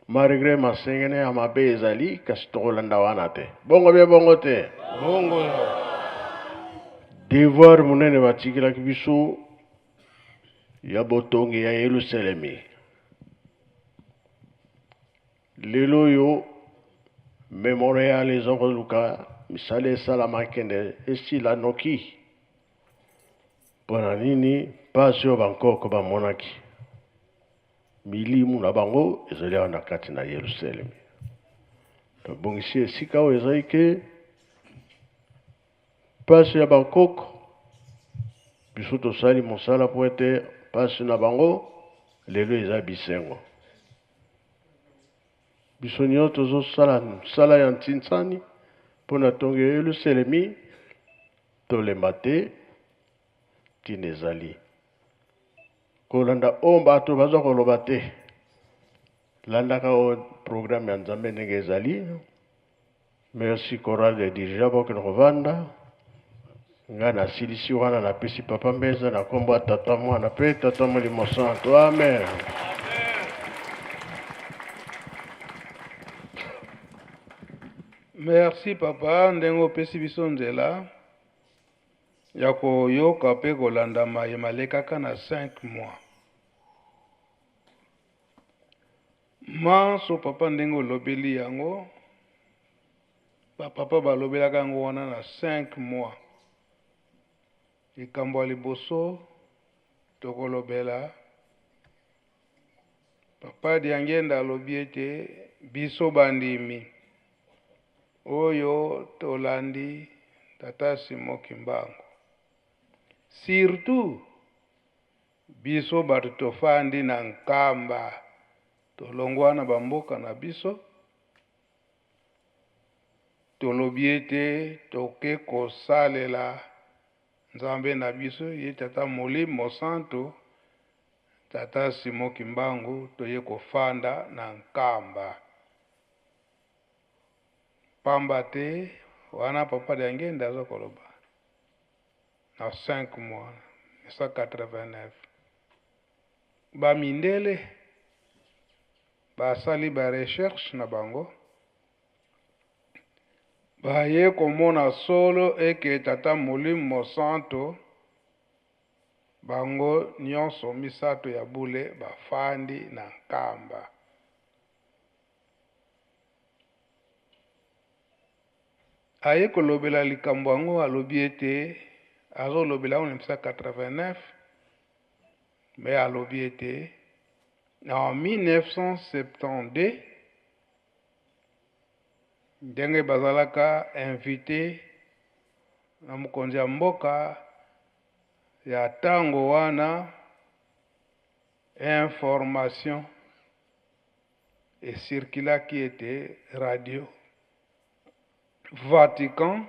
malgré masengene ya mabe ezali, kasi tokolanda wana te. Bongo bie bongo te. Bongo ya devoir monene batikelaki biso ya botongi ya Yelusalemi. Lelo oyo memorial eza koluka misala esalama kende esila noki. Mpona nini? Mpasi oyo bankoko bamonaki, milimu na bango ezali awa na kati na Yelusalemi. Tobongisi esika oyo ezali ke mpasi ya bankoko, biso tosali mosala mpo ete mpasi na bango lelo eza bisengo. Biso nyonso tozosala mosala ya ntinsani mpo na tongo ya Yelusalemi, tolemba te, ntina ezali kolanda oyo bato baza koloba te. Landaka oyo programme ya Nzambe ndenge ezali. Merci chorale de dirigeant bokende kovanda. Ngai nasilisi wana, napesi papa Mbeza na kombo ya Tata, Mwana mpe Tata Molimo Santo. Amen. Merci papa ndenge opesi biso nzela ya koyoka pe kolanda maye malekaka na 5 mois. Manso papa ndenge olobeli yango, ba papa balobelaka yango wana na 5 mois. Likambo ya liboso tokolobela, papa Diangienda alobi ete biso bandimi oyo tolandi tata Simon Kimbangu, surtout biso bato tofandi na Nkamba, tolongwa na bamboka na biso. Tolobi ete toke kosalela Nzambe na biso, ye Tata Molimo Mosantu, Tata Simon Kimbangu, toye kofanda na Nkamba. Pamba te wana Papa Diangienda aza koloba na 5 mois 1989 ba mindele basali ba recherche na bango Baye komona solo eke Tata Molimo Mosanto bango nionso misato ya bule bafandi na Nkamba. Aye kolobela likambo yango alobi ete azolobela yango na 1989 mais alobi ete na 1972 Ndenge bazalaka invite na mokonzi ya mboka ya tango wana information e circulaki ete radio Vatican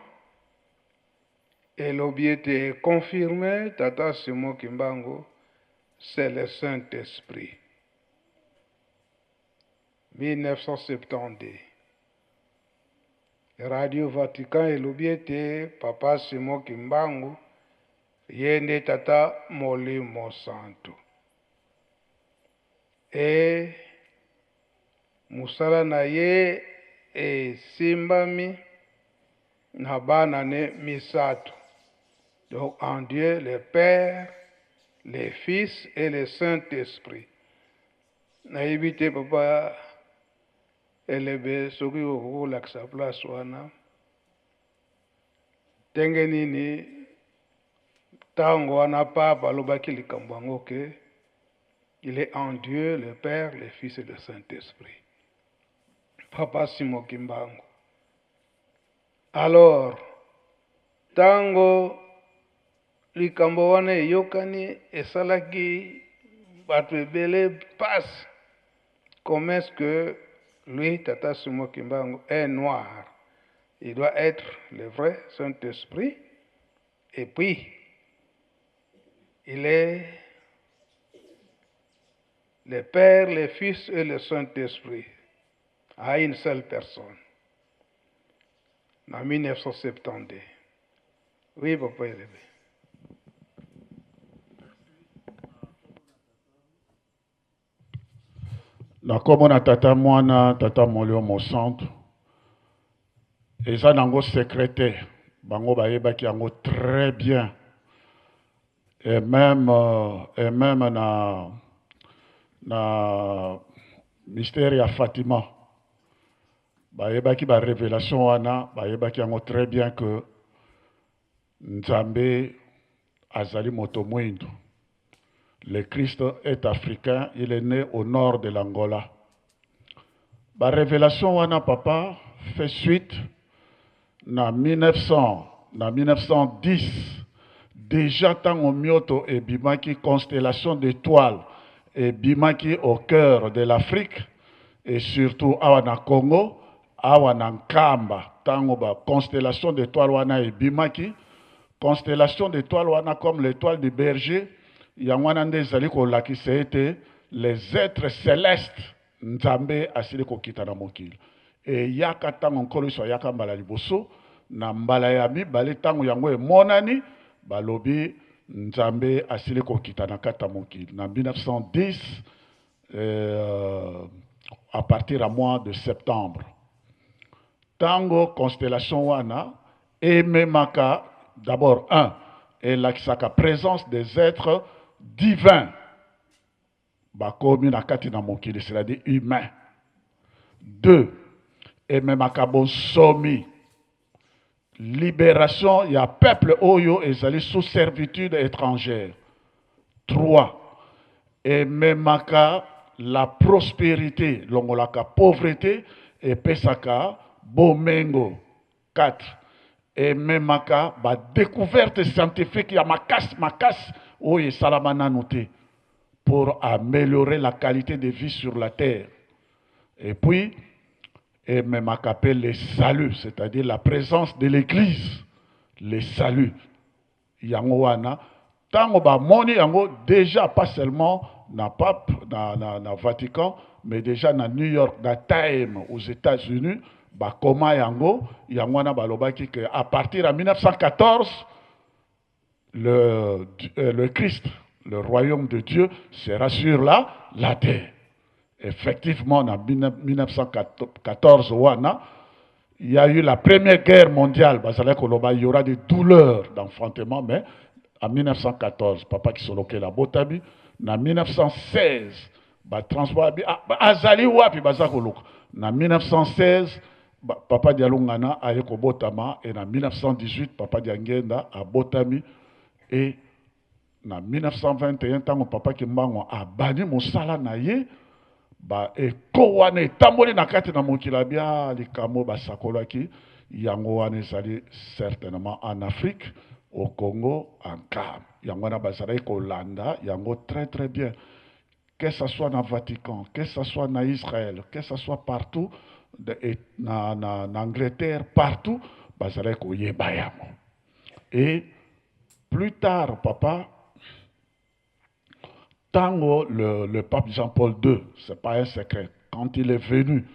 elobi ete e confirme tata Simon Kimbangu c'est le Saint-Esprit. 1972, Radio Vatican elobi ete Papa Simon Kimbangu ye nde Tata Molimo Santu. E mosala na ye esimbami na bana ne misato. Donc en Dieu le Père, le Fils et le Saint-Esprit. Nayebi te papa Elebe soki okoki kolakisa place wana ndenge nini ntango wana pape alobaki likambo yango ke il est en Dieu le Père, le Fils et le Saint-Esprit. Papa Simon Kimbangu. Alors, ntango Likambo wana eyokani esalaki batu ebele pasi comment est-ce que lui tata Simon Kimbangu est noir il doit etre le vrai Saint Esprit et puis il est le Père, le Fils et le Saint-Esprit à une seule personne. En 1972. Oui, papa Elebe. Na nkombo na Tata Mwana, Tata Molimo Mosantu, eza nango secret te, bango bayebaki yango très bien et même, euh, et même na, na mystère ya Fatima bayebaki ba revelation wana, bayebaki yango très bien que Nzambe azali moto mwindu. Le Christ est africain, il est né au nord de l'Angola. Ba revelation wana papa fait suite na 1900 na 1910 déjà tango mioto ebimaki constellation d'étoiles ebimaki au cœur de l'Afrique et surtout awa na Congo Awa na Nkamba, tango ba constellations d'etoiles wana ebimaki, constellation d'etoiles wana comme l'etoile du berger, yango wana nde ezali kolakisa ete les etres celestes, Nzambe asili kokita na mokili. Eyaka tango Nkolo Yesu ayaka mbala liboso, na mbala ya mibale tango yango emonani, balobi Nzambe asili kokita na kati ya mokili na 1910. euh, à partir ya mois de septembre ntango constellation wana ememaka d'abord un elakisaka présence des êtres divins bakomi na kati na mokili c'est-à-dire humain deux ememaka bonsomi Liberation ya peuple oyo ezali sous servitude etrangère. 3 ememaka la prosperite, longolaka pauvrete, epesaka bomengo. 4 ememaka ba decouverte scientifique ya makasi makasi oyo esalama nanu te pour ameliorer la qualite de vie sur la terre. Et puis. Ememaka mpe le salut, c'est-à-dire la présence de l'Eglise, le salut. Yango wana tango bamoni yango déjà, pas seulement na pape na Vatican, mais déjà na New York, na Time aux États-Unis, bakoma yango. Yango wana balobaki que à partir ya 1914, le Christ, le royaume de Dieu sera sur la terre. Effectivement, en 1914 wana, il y a eu la première guerre mondiale. Bazalaki koloba il y aura des douleurs d'enfantement, mais en 1914 papa Kisolokele abotami. Na 1916 batransport abi, ah, azali wapi, baza koluka. Na 1916 papa Dialungana aye kobotama, et na 1918 papa Diangenda abotami. Et na 1921, ntango papa Kimbangu abandi mosala na ye, ba eko wana etamboli na kati na mokili, abia likambo basakolaki yango wana ezali certainement en Afrique, au Congo, en Nkamba. Yango wana bazalaki kolanda yango très très bien, que ce soit na Vatican, que ce soit na Israël, que ce soit partout et na Angleterre, partout bazalaki koyeba yango. Et plus tard, papa, tango le pape Jean-Paul II, c'est pas un secret, quand il est venu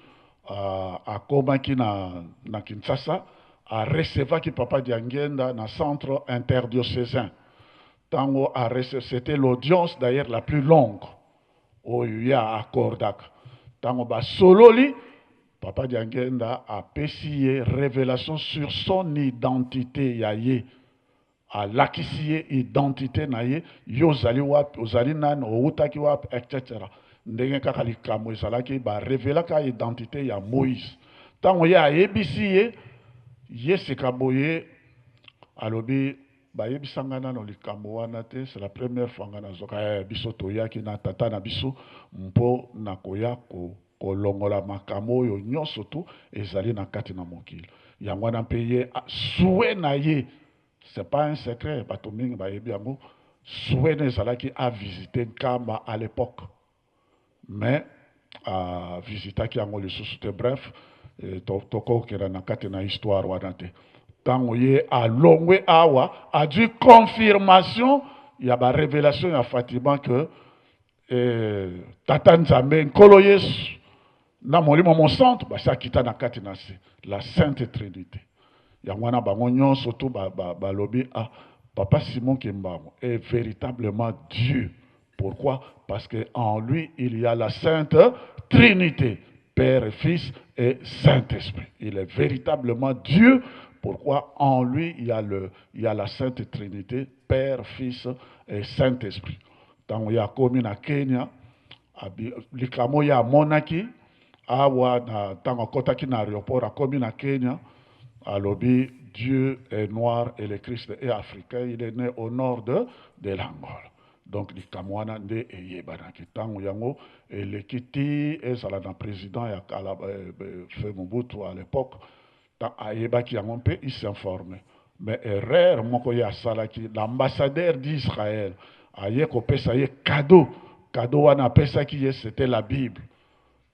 akomaki na Kinshasa, arecevaki papa Diangienda na centre interdiocésain. Ntango c'était l'audience d'ailleurs la plus longue oyo ye accordaka. Ntango basololi, papa Diangienda apesi ye révélation sur son identité ya ye, alakisi ye identité na ye: yo ozali wapi, ozali nani, owutaki wapi, etc. Ndenge kaka likambo ezalaki, barevelaka identité ya Moïse. Ntango ye ayebisi ye, ye sika boye alobi: bayebisanga nano likambo wana te, c'est la première fois nga nazoka. Biso toyaki na tata na biso mpo na koya kolongola makambo oyo nyonso tu ezali na kati na mokili. Yango wana mpe ye souhait na ye, c'est pas un secret, bato mingi bayebi yango, souhait na ezalaki avisite Nkamba à l'époque, mais avisitaki yango lisusu te. Bref, tokokenda na kati na histoire wana te. Ntango ye alongwe awa, azwi confirmation ya barévélation ya Fatima que tata Nzambe, Nkolo Yesu na Molimo Mosantu basi akita na kati na se, la Sainte Trinité. Yango wana bango nyonso tu balobi ah, papa Simon Kimbangu est véritablement Dieu. Pourquoi? Parce que en lui il y a la Sainte Trinité, Père, Fils et Saint-Esprit. Il est véritablement Dieu. Pourquoi? En lui il y a la Sainte Trinité, Père, Fils et Saint-Esprit. Ntango ye akomi na Kenya, likambo oyo amonaki awa, na ntango akɔtaki na aéroport, akomi na Kenya, alobi: Dieu est noir et le Christ est africain, il est né au nord de l'Angola. Donc likambo wana nde eyebanaki. Ntango yango eleki ti ezala na président ya kala, feu Mobutu à l'époque, ayebaki yango mpe, il s'informe. Mais erreur moko ye asalaki, l'ambassadeur d'Israël aye kopesa ye cadeau. Cadeau wana apesaki ye, c'était la Bible.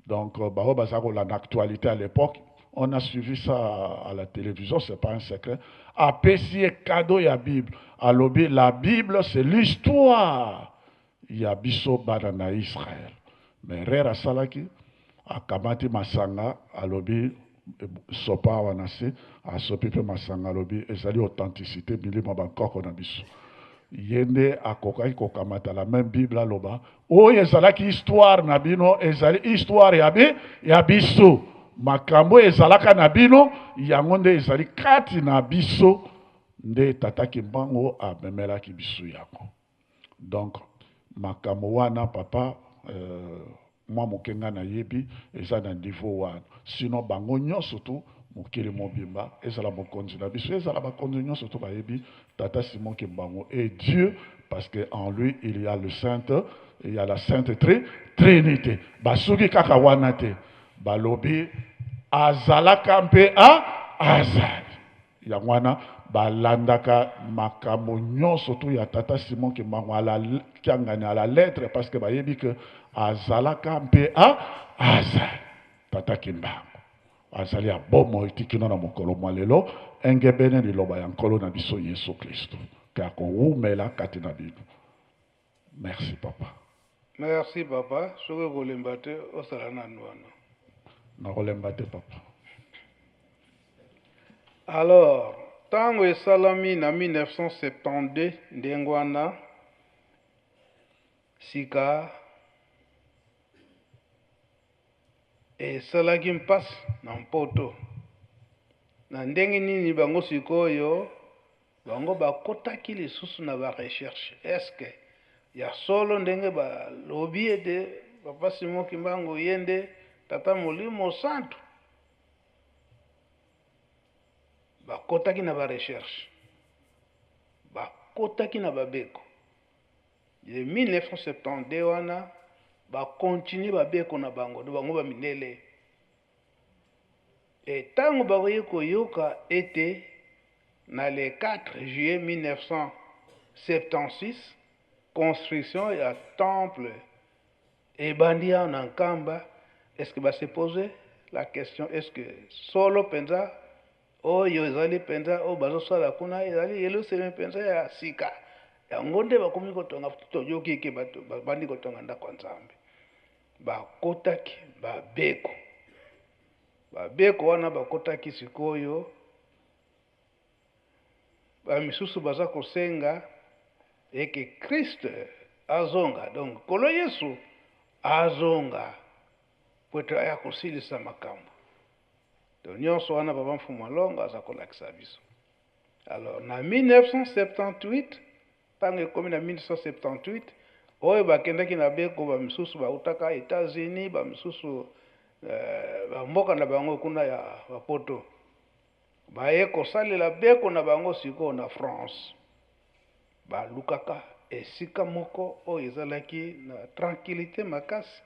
Donc bango baza kolanda actualité à l'époque, on a suivi ça à la télévision, c'est pas un secret. Apesi ye cadeau ya Bible, alobi: la Bible, c'est l'histoire ya biso bana na Israël. Mais erreur asalaki, akamati masanga, alobi: sopa awa na se. Asopi mpe masanga, alobi: ezali authenticité milimo bankoko na biso. Ye nde akokaki kokamata la même Bible, aloba: oyo ezalaki histoire na bino ezali histoire ya biso. Makambo oyo ezalaka na bino, yango nde ezali kati na biso, nde tata Kimbangu amemelaki biso yango. Donc makambo wana, papa, mwa moke ngai nayebi eza na niveau wana. Sinon bango nyonso tu, mokili mobimba, ezala mokonzi na biso, ezala bakonzi nyonso tu, bayebi tata Simon Kimbangu est Dieu, parce que en lui il y a la Sainte Trinité. Basuki kaka wana te, balobi azalaka mpe a azali. Yango wana balandaka makambo nyonso tu ya tata Simon Kimbangu kiangani à la lettre, parce que bayebi ke azalaka mpe a azali tata Kimbangu. Azali ya bomoi ti kino na mokolo mwa lelo, engebene liloba ya Nkolo na biso Yesu Klisto, ke akowumela kati na bino. Merci papa. Merci papa, soki okolemba te osala nanu wana. Nakolemba te papa. Alors, tango esalami na 1972 ndenge wana, sika Esalaki mpasi na Mpoto. Na ndenge nini bango sikoyo bango bakotaki lisusu na ba recherche est-ce que ya solo ndenge balobi ete Papa Simon Kimbangu ye nde Tata Molimo Santu? Bakotaki na ba recherche, bakotaki na babeko. De 1972 wana ba continuer ba beko na bango do bango ba mindele e tango bakoki koyoka ete na le 4 juillet 1976 construction ya temple ebandi awa na Nkamba, est-ce que ba se poser la question est-ce que solo penza Oyo ezali mpenza oyo bazosala kuna ezali Yelusaleme mpenza ya sika. Yango nde bakomi kotonga, toyoki ke bato babandi kotonga ndako ya Nzambe. Bakotaki babeko, babeko wana bakotaki sikoyo, bamisusu baza kosenga eke Christ azonga, donc Nkolo Yesu azonga po ete aya kosilisa makambo. Donc nionso wana papa Mfumu Alongo aza kolakisa biso. Alors na 1978 tango ekomi na 1978 oyo bakendaki na beko ba misusu bautaka Etats-Unis ba misusu eh, ba mboka na bango kuna ya ba poto baye kosalela beko na bango sikoyo na France balukaka esika moko oyo ezalaki na tranquillite makasi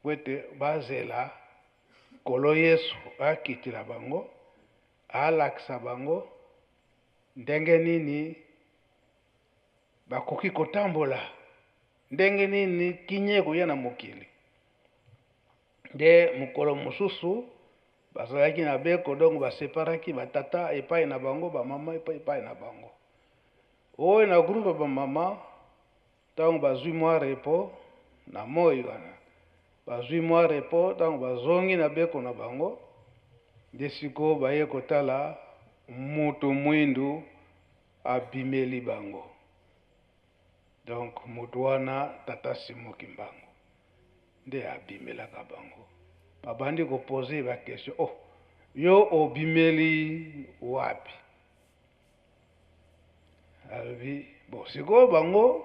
po ete bazela Nkolo Yesu akitela bango, alakisa bango ndenge nini bakoki kotambola, ndenge nini kimia ekoya na mokili. Nde mokolo mosusu bazalaki na beko, donc baseparaki ba tata epai na bango, ba mama epai na bango. Oyo na groupe ya ba mama Tango bazui mwa repos na moyi wana, bazui mwa repos, tango bazongi na beko na bango, nde sikoyo baye kotala mutu mwindu abimeli bango. Donc mutu wana tata Simon Kimbangu nde abimelaka bango. Babandi ko poser ba questions, oh yo obimeli wapi? Alobi bon sikoyo bango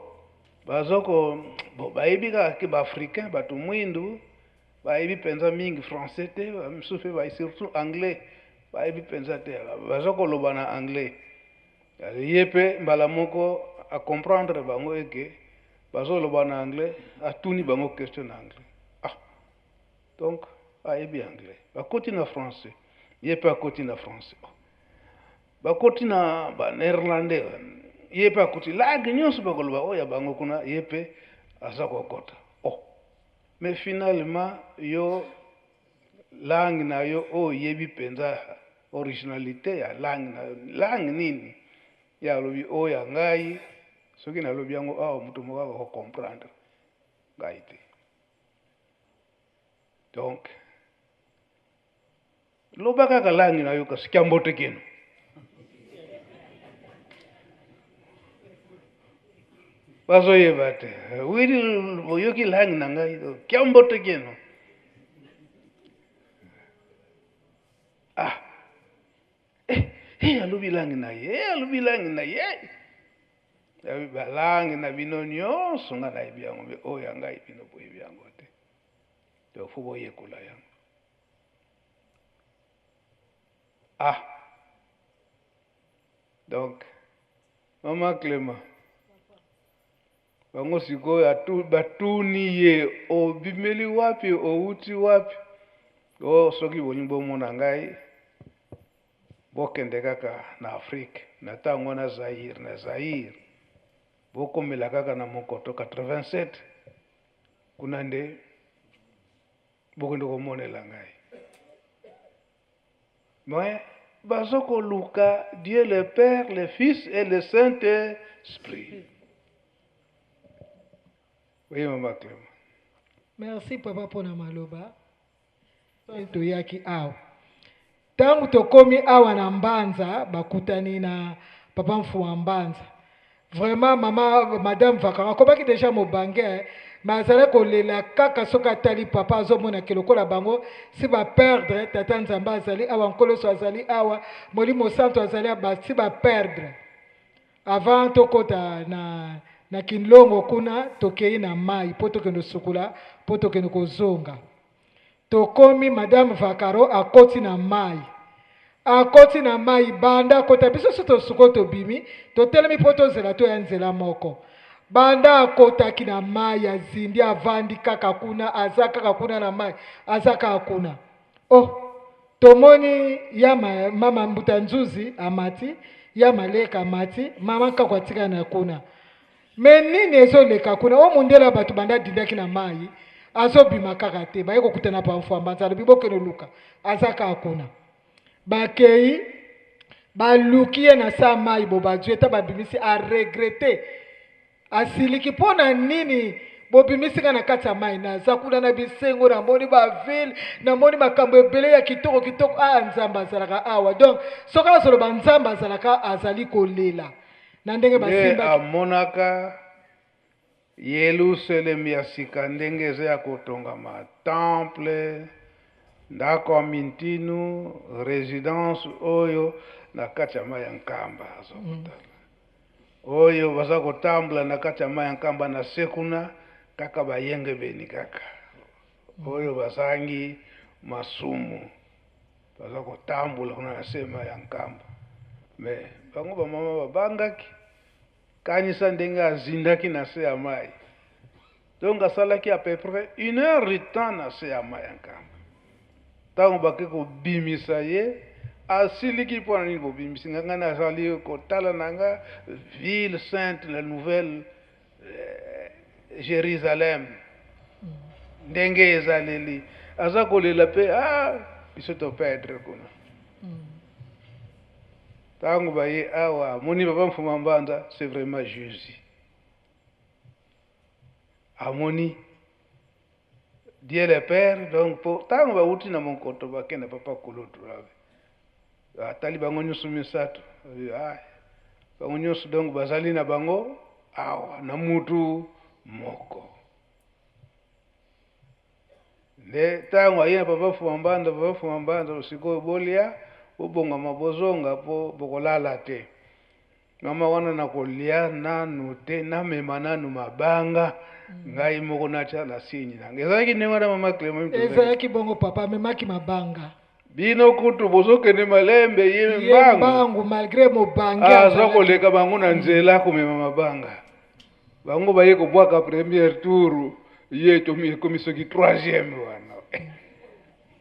bazo ko bon bayebi kaka ke ba africain bato mwindu bayebi mpenza mingi français te, ba misusu mpe ba surtout anglais bayebi mpenza te, bazo koloba na anglais. Ye mpe mbala moko a comprendre bango eke bazoloba na anglais, atuni bango question na anglais. Ah donc ayebi anglais, bakoti na français, ye mpe akoti na français. Oh. Bakoti na ba neerlandais, ye pe akoti langue nyonso bakoloba oyo ya bango kuna, ye pe aza kokota. Oh, mais finalement yo langue na yo oyo oyebi penza originalite ya langue na yo, langue nini? Ye alobi oyo ya ngai, soki nalobi yango awa moto moko ako comprendre ngai te. Donc Loba kaka langue na yo kasi kiambote kino. Bazoyeba te. Wili oyoki langue na ngai kiambote kino. Ah. Eh, eh alobi langue na ye, eh, alobi langue na ye. Ba langue na bino nyonso ngai nayebi yango, mais oyo ya ngai bino boyebi yango te. Donc faut boyekola yango. Ah donc maman Clement bango sikoyo batuni ye obimeli wapi owuti wapi o oh, soki bolingi bomona ngai bokende kaka na Afrique na ntango wana Zaire na Zaire bokomela kaka na mokoto 87 kuna nde bokende komonela ngai. Mais bazo koluka Dieu le Père, le Fils et le Saint-Esprit. Oui, maman Clément. Merci papa pona maloba. Toyaki awa. Tango tokomi awa na Mbanza bakutani na papa Mfua Mbanza. Vraiment mama madame Vakara akomaki deja mobange mais azalaki kolela kaka soki atali papa azomona ke lokola bango si ba perdre tata Nzambe azali awa Nkolo Yesu azali awa Molimo Santu azali awa si ba perdre avant tokota na na Kinlongo kuna tokei na mai mpo tokende kosukola mpo tokende kozonga Tokomi madame Vakaro akoti na mayi. Akoti na mayi banda akota biso so tosuko tobimi totelemi mpo tozela toya nzela moko. Banda akotaki na mayi azindi avandi kaka kuna aza kaka kuna na mayi aza kaka kuna. Oh tomoni ya ma, mama mbuta nzuzi amati ya maleka amati mama nkako atikali na kuna. Mais nini ezo leka kuna? O mundele ya batu banda adindaki na mayi azo bima kaka te. Baye kokutana pa Mfuambanza alobi bokende luka aza kaka kuna. Bakeyi baluki ye na sa mayi bo bazwi ye ta babimisi a regrette asiliki mpo na nini bobimisi nga na kati ya mai naza kuna na bisengo namoni bavile namoni makambo ebele ya kitoko kitoko ah nzambe azalaka awa donc soki azoloba nzambe azalaka azali kolela na ndenge Nde basimbaki amonaka Yeluselemi ya sika ndenge eza ya kotongama, temple, ndako ya mintinu, residence oyo na kati ya mai ya Nkamba aza kotala. Oyo baza kotambola na kati ya mai ya Nkamba na se kuna kaka bayengebeni kaka oyo bazangi masumu. Baza kotambola kuna na se mayi ya Nkamba. Mais bango ba mama babangaki. Kanisa ndenge azindaki na se ya mayi. Donc asalaki à peu près une heure de temps na se ya mayi ya Nkamba. Tango bake kobimisa ye, asiliki mpo na nini bobimisi nga, nga nazali kotala na nga ville sainte la nouvelle Jerusalem ndenge ezaleli aza kolela pe ah biso to perdre kuna ntango baye awa amoni papa mfuma mbanza c'est vraiment Jésus amoni Dieu le Père donc po ntango bawuti na monkoto bakenda papa kulutu atali bango nyonso misato ah, bango nyonso donc bazali na bango awa na mutu moko nde ntango aye na papa fuma mbanza papa fuma mbanza sikoyo bolia bobongama bozonga po bokolala te Mama wana nakolia nanu te namema nanu mabanga ngai moko natia na signe na ngai. Ezalaki ndenge wana mama Clement? Ezalaki bongo papa amemaki mabanga. Bino kutu bozokende malembe ye mbangu. Mbangu malgre mobange aza koleka bango na nzela komema mabanga. Bango baye kobwaka première tour ye ekomi soki troisième wana.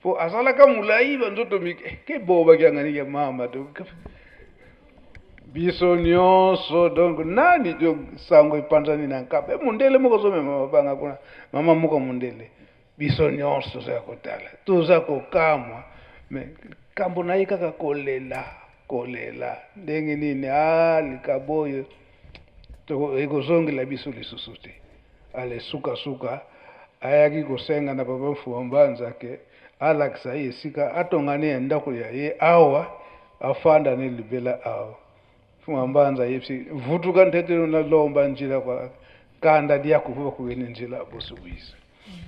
Po azalaka mulayi ba nzoto mike ke bo bakiangani ke mama donc biso nyonso donc nani donc sango epanzani na nkamba e mundele moko azomema mabanga kuna mama moko mundele biso nyonso toza ya kotala toza kokamwa me likambo na ye kaka kolela kolela ndenge nini a likabo oyo ekozongela biso lisusu te Ale suka suka ayaki kosenga na papa Mfuma Mbanza ke alakisa ye esika atonga ne ndako ya ye awa afanda ne libela awa. Mfuma Mbanza ayebisi vutuka ntete na lomba njila kwa kanda dia kuvuba kuene njila bosubuisa.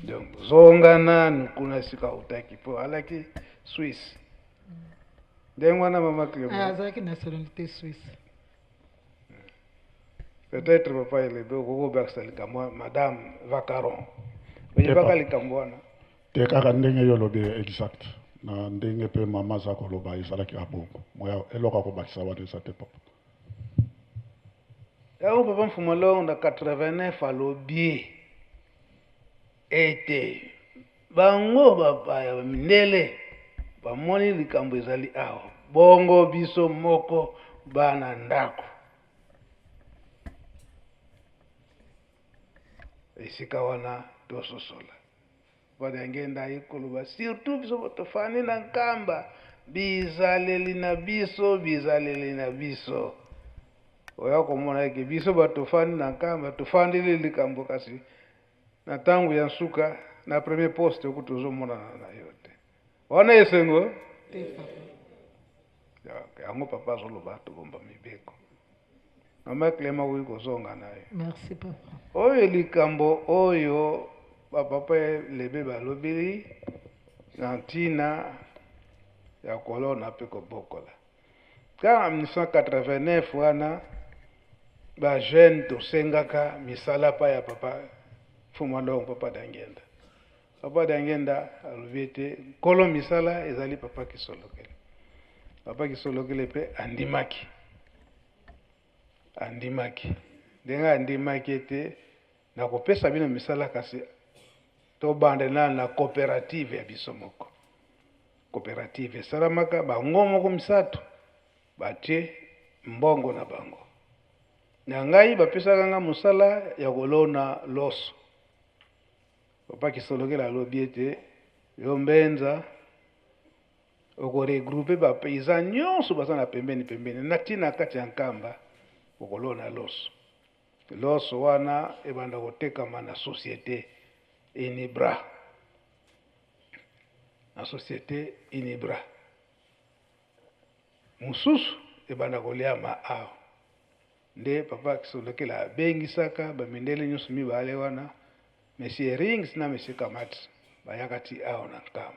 Donc zonga nanu kuna esika autaki po alaki Suisse. Ndenge wana mama Clement. Ah, azalaki nationalité suisse. Peut-être papa Elebe okoki kobakisa likambo wana madame Vacaron. Oyebaka likambo wana? Te kaka ndenge yo olobi exact na ndenge pe mama aza koloba ezalaki kaka bongo. Moya eloko ya kobakisa wana eza te papa. Yango papa Mfuma Longo na 89 alobi ete bango bapaya ba mindele bamoni likambo ezali awa, bongo biso moko bana ndako esika wana tososola. Papa Diangenda aye koloba surtout biso tofandi na Nkamba. Bizaleli na biso, bizaleli na biso. Oya komona eke biso bato tofandi na Nkamba, tofandeli likambo kasi na ntango ya nsuka na premier poste kutu ozomonana na yo te. Wana esengo Te papa. Yango papa azoloba tobomba mibeko. Mama Clement okoki kozonga na yo. Merci papa. Oyo likambo oyo bapapa Elebe balobeli na ntina ya kolona mpe kobokola. Kaka 1989 wana ba jeune tosengaka misala pa ya papa Mfumu Ndongo, papa Diangienda. Papa Diangienda alobi ete nkolo misala ezali papa Kisolokele. Papa Kisolokele mpe andimaki. Andimaki. Ndenge andimaki ete nakopesa bino misala kasi tobanda nanu na cooperative ya biso moko. Cooperative esalamaka bango moko misato batie mbongo na bango. Na ngai bapesaka nga mosala ya kolona loso. Papa Kisolokele alobi ete yo Mbenza oko regrouper ba paysans nyonso baza na pembeni pembeni na tina kati ya Nkamba okolona loso. Loso wana ebanda kotekama na société Unibra. Na société Unibra. Mosusu ebanda koliama awa. Nde papa Kisolokele abengisaka ba mindele nyonso mibale wana, Monsieur Rings na Monsieur Kamatz, bayaka ti awa na Nkamba.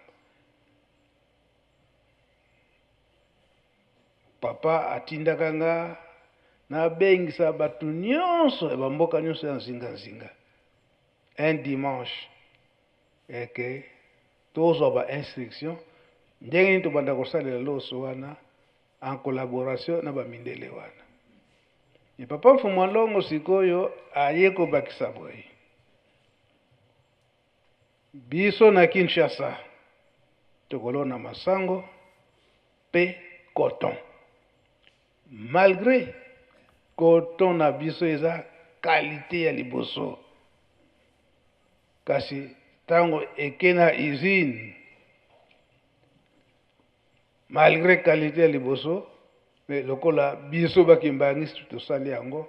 Papa atindaka nga nabengisa bato nyonso ya bamboka nyonso ya nzinga-nzinga un dimanche eke tozwa ba instruction ndenge nini tobanda kosalela loso wana en collaboration na ba mindele wana. Et papa Mfumu Alongo sikoyo aye kobakisa boye, biso na Kinshasa tokolona masango pe coton, malgre coton na biso eza qualité ya liboso, kasi tango eke na usine malgre qualité ya liboso, mais lokola biso ba kimbanguiste tosali yango,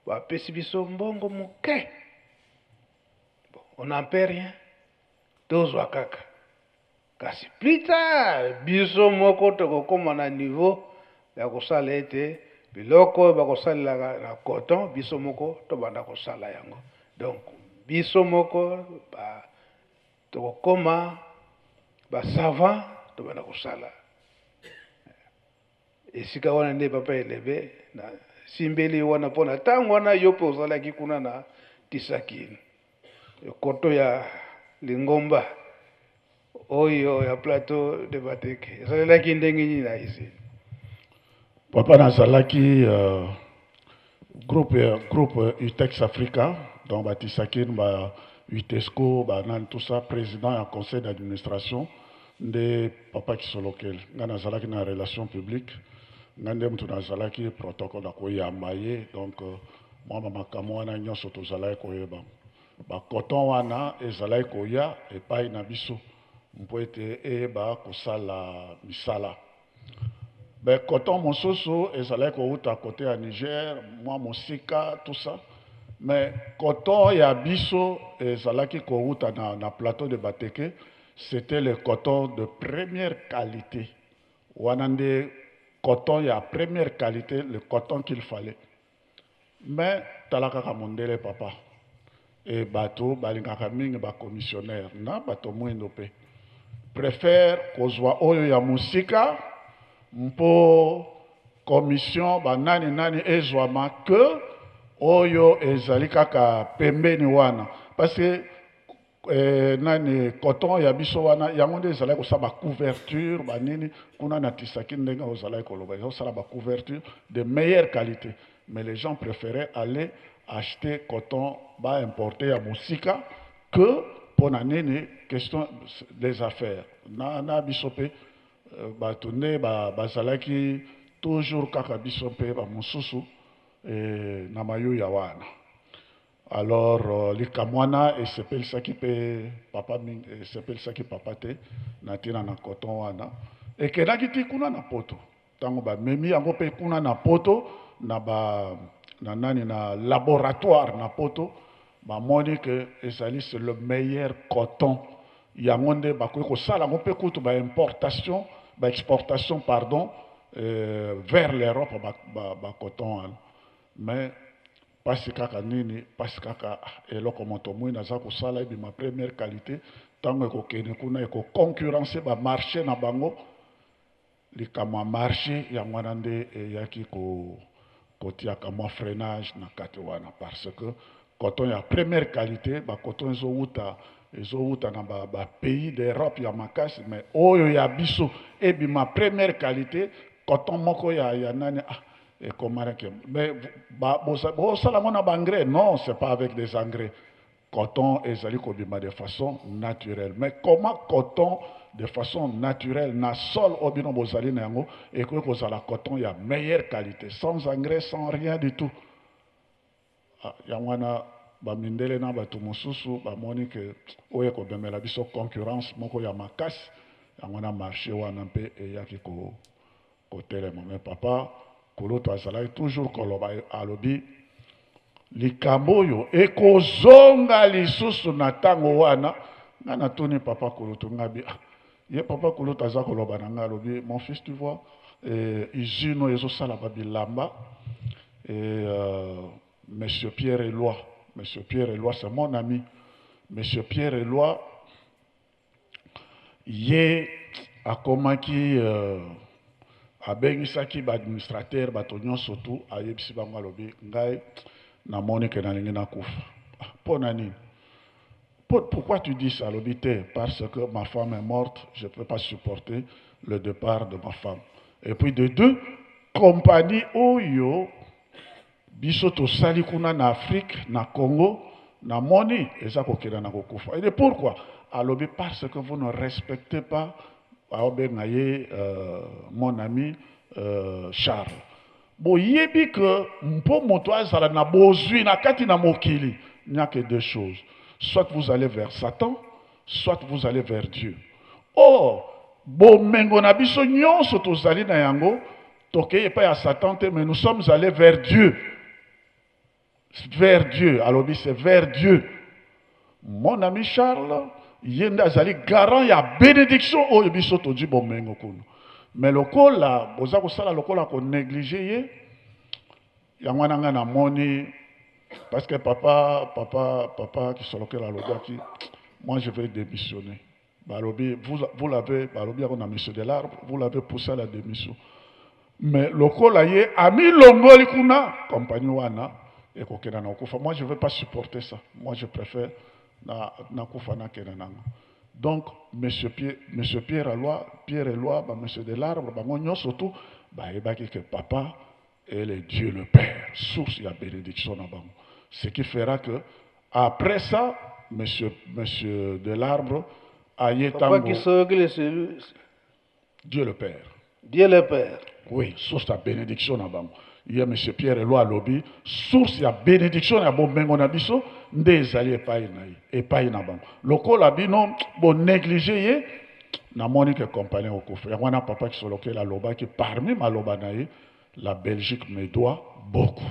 bapesi biso mbongo moke. Bon, on n'en peut rien, tozwa kaka. Kasi plus tard biso moko tokokoma na niveau ya kosala ete biloko oyo bakosalelaka na coton biso moko tobanda kosala yango. Donc biso moko ba tokokoma ba savant tobanda kosala. Esika wana nde papa Elebe na simbeli wana mpo na ntango wana yo mpe ozalaki kuna na Tisaki koto ya lingomba oyo ya plateau de Bateke ezalelaki ndenge nini na usine? Papa nazalaki groupe, groupe Utex Africa, donc batisaki ba Utesco ba nani tout ça, président ya conseil d'administration nde papa Kisolokele. Nga nazalaki na relation publique, nga nde mutu nazalaki protocole na koyamba ye, donc mwa ba makambo wana nyonso tozalaki koyeba. Ba coton wana ezalaki koya epai na biso mpo ete eyeba kosala misala. Ba coton mosusu ezalaki kowuta kote ya Niger, mwa mosika tout ça, mais coton ya biso ezalaki kowuta na plateau de Bateke, c'était le coton de première qualité. Wana nde coton ya première qualité, le coton qu'il fallait. Mais tala kaka mondele papa, et bato balingaka mingi ba commissionnaire na bato mwindo pe préfère kozwa oyo ya mosika mpo commission ba nani nani ezwama que oyo ezali kaka pembeni wana, parce que nani coton ya biso wana yango nde ezalaki kosala ba couverture ba nini kuna na Tisaki, ndenge ozalaki koloba ezosala ba couverture de meilleure qualité, mais les gens préféraient aller acheter coton ba importer ya mosika que pona nini question des affaires na biso pe bato nde bazalaki toujours kaka biso pe ba mosusu na mayuya wana. Alors likambo wana esepelisaki pe papa mingi, esepelisaki papa te na ntina na coton wana. Ekendaki ti kuna na poto. Tango ba memi yango pe kuna na poto na ba na nani na laboratoire na poto ba moni que ezali c'est le meilleur coton. Yango nde bakoki kosala yango pe kutu ba importation, ba exportation pardon vers l'Europe ba ba, ba coton wana. Mais pasi kaka nini, pasi kaka eloko moto mwindu aza kosala ebima première qualité, tango ekokende kuna eko concurrencer ba marché na bango. Likambo ya marche yango wana nde eyaki ko kotiaka mwa freinage na kati wana parce que coton ya première qualité, ba coton ezo wuta ezo wuta na ba, ba pays d'Europe ya makasi, mais oyo ya biso ebima première qualité, coton moko ya, ya nani ah, ekomanaki mais ba, bosala yango na ba engrais? Non, c'est pas avec des engrais. Coton ezali kobima de façon naturelle. Mais comment coton de façon naturelle na sol oyo bino bozali na yango ekoki kozala coton ya meilleure qualité sans engrais, sans rien du tout? Ah, yango wana ba mindele na bato mosusu bamoni ke oyo ekomemela biso concurrence moko ya makasi, yango wana marché wana mpe eyaki ko kotelema. Mais papa kulutu azalaki toujours koloba, alobi likambo oyo ekozonga lisusu na ntango wana. Nga natuni papa kulutu, nga bi ah, ye papa kulutu aza koloba na nga, alobi mon fils, tu vois, eh, usine oyo ezosala ba bilamba et monsieur Pierre Eloi, monsieur Pierre Eloi c'est mon ami, monsieur Pierre Eloi ye akomaki abengisaki ba administrateur bato nyonso tu, ayebisi bango, alobi ngai namoni ke nalingi nakufa. Ah, mpo na nini? Pourquoi tu dis ça? Alobi te, parce que ma femme est morte, je peux pas supporter le départ de ma femme. Et puis de deux, compagnie oyo biso tosali kuna na Afrique, na Congo, namoni eza kokenda na kokufa. Et pourquoi? Alobi parce que vous ne respectez pas, aobenga ye mon ami Charles. Boyebi que mpo moto azala na bozwi na kati na mokili, il n'y a que deux choses. Soit vous allez vers Satan, soit vous allez vers Dieu. Or, bomengo na biso nyonso tozali na yango, tokei epai ya Satan te, mais nous sommes allés vers Dieu. Vers Dieu, alobi c'est vers Dieu. Mon ami Charles, ye nde azali garant ya bénédiction oyo biso tozwi bomengo kuna. Mais lokola boza kosala lokola ko négliger ye, yango wana nga namoni, parce que papa, papa, papa Kisolokele alobaki, moi je vais démissionner. Balobi, vous, vous l'avez, balobi yango na monsieur de l'arbre, vous l'avez poussé à la démission. Mais lokola ye amilongoli kuna, compagnie wana ekokenda na kokufa. Moi je veux pas supporter ça. Moi je préfère na nakufa nakenda nango. Donc monsieur Pierre, monsieur Pierre Eloi, Pierre Eloi, ba monsieur de l'arbre, bango nyonso tout bayebaki que papa est le Dieu le Père, source ya bénédiction na bango. Ce qui fera que après ça, monsieur de l'arbre aye Papa tango Kisolokele, c'est lui. Dieu le Père. Dieu le Père. Oui, source ya bénédiction na bango. Ye monsieur Pierre Eloi alobi source ya bénédiction ya bomengo na biso nde ezali epai na ye, epai na bango. Lokola bino bo négliger ye, namoni ke compagnie okufa. Yango wana papa Kisolokele alobaki parmi maloba na ye, la Belgique me doit beaucoup.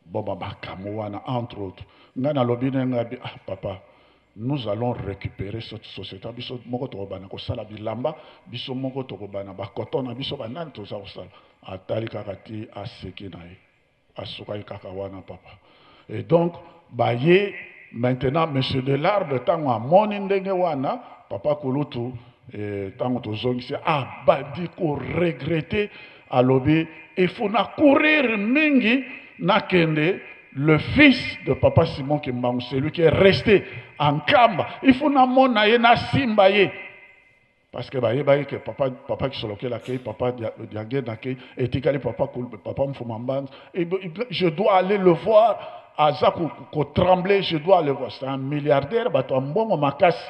Bon, ba makambo wana entre autres. Nga nalobi na nga bi, ah papa, nous allons récupérer cette société. Biso moko tokobana kosala bilamba, biso moko tokobana ba coton na biso ba nani toza kosala. Atali kaka ti aseki na ye. Asukaki kaka wana papa. Et donc baye maintenant monsieur de l'arbre tango amoni ndenge wana papa kulutu, tango tozongisi abandi ko regretter, alobi il faut na courir mingi nakende. Le fils de papa Simon Kimbangu, c'est lui qui est resté en Kamba, il faut na mona ye na simba ye, parce que bayebaki que papa, papa Kisolokele akei, papa Diangienda akei, etikali papa Kul-, papa Mfuma Mbanza. Et je dois aller le voir, aza ko trembler, je dois aller voir. C'est un milliardaire, bato ya mbongo makasi.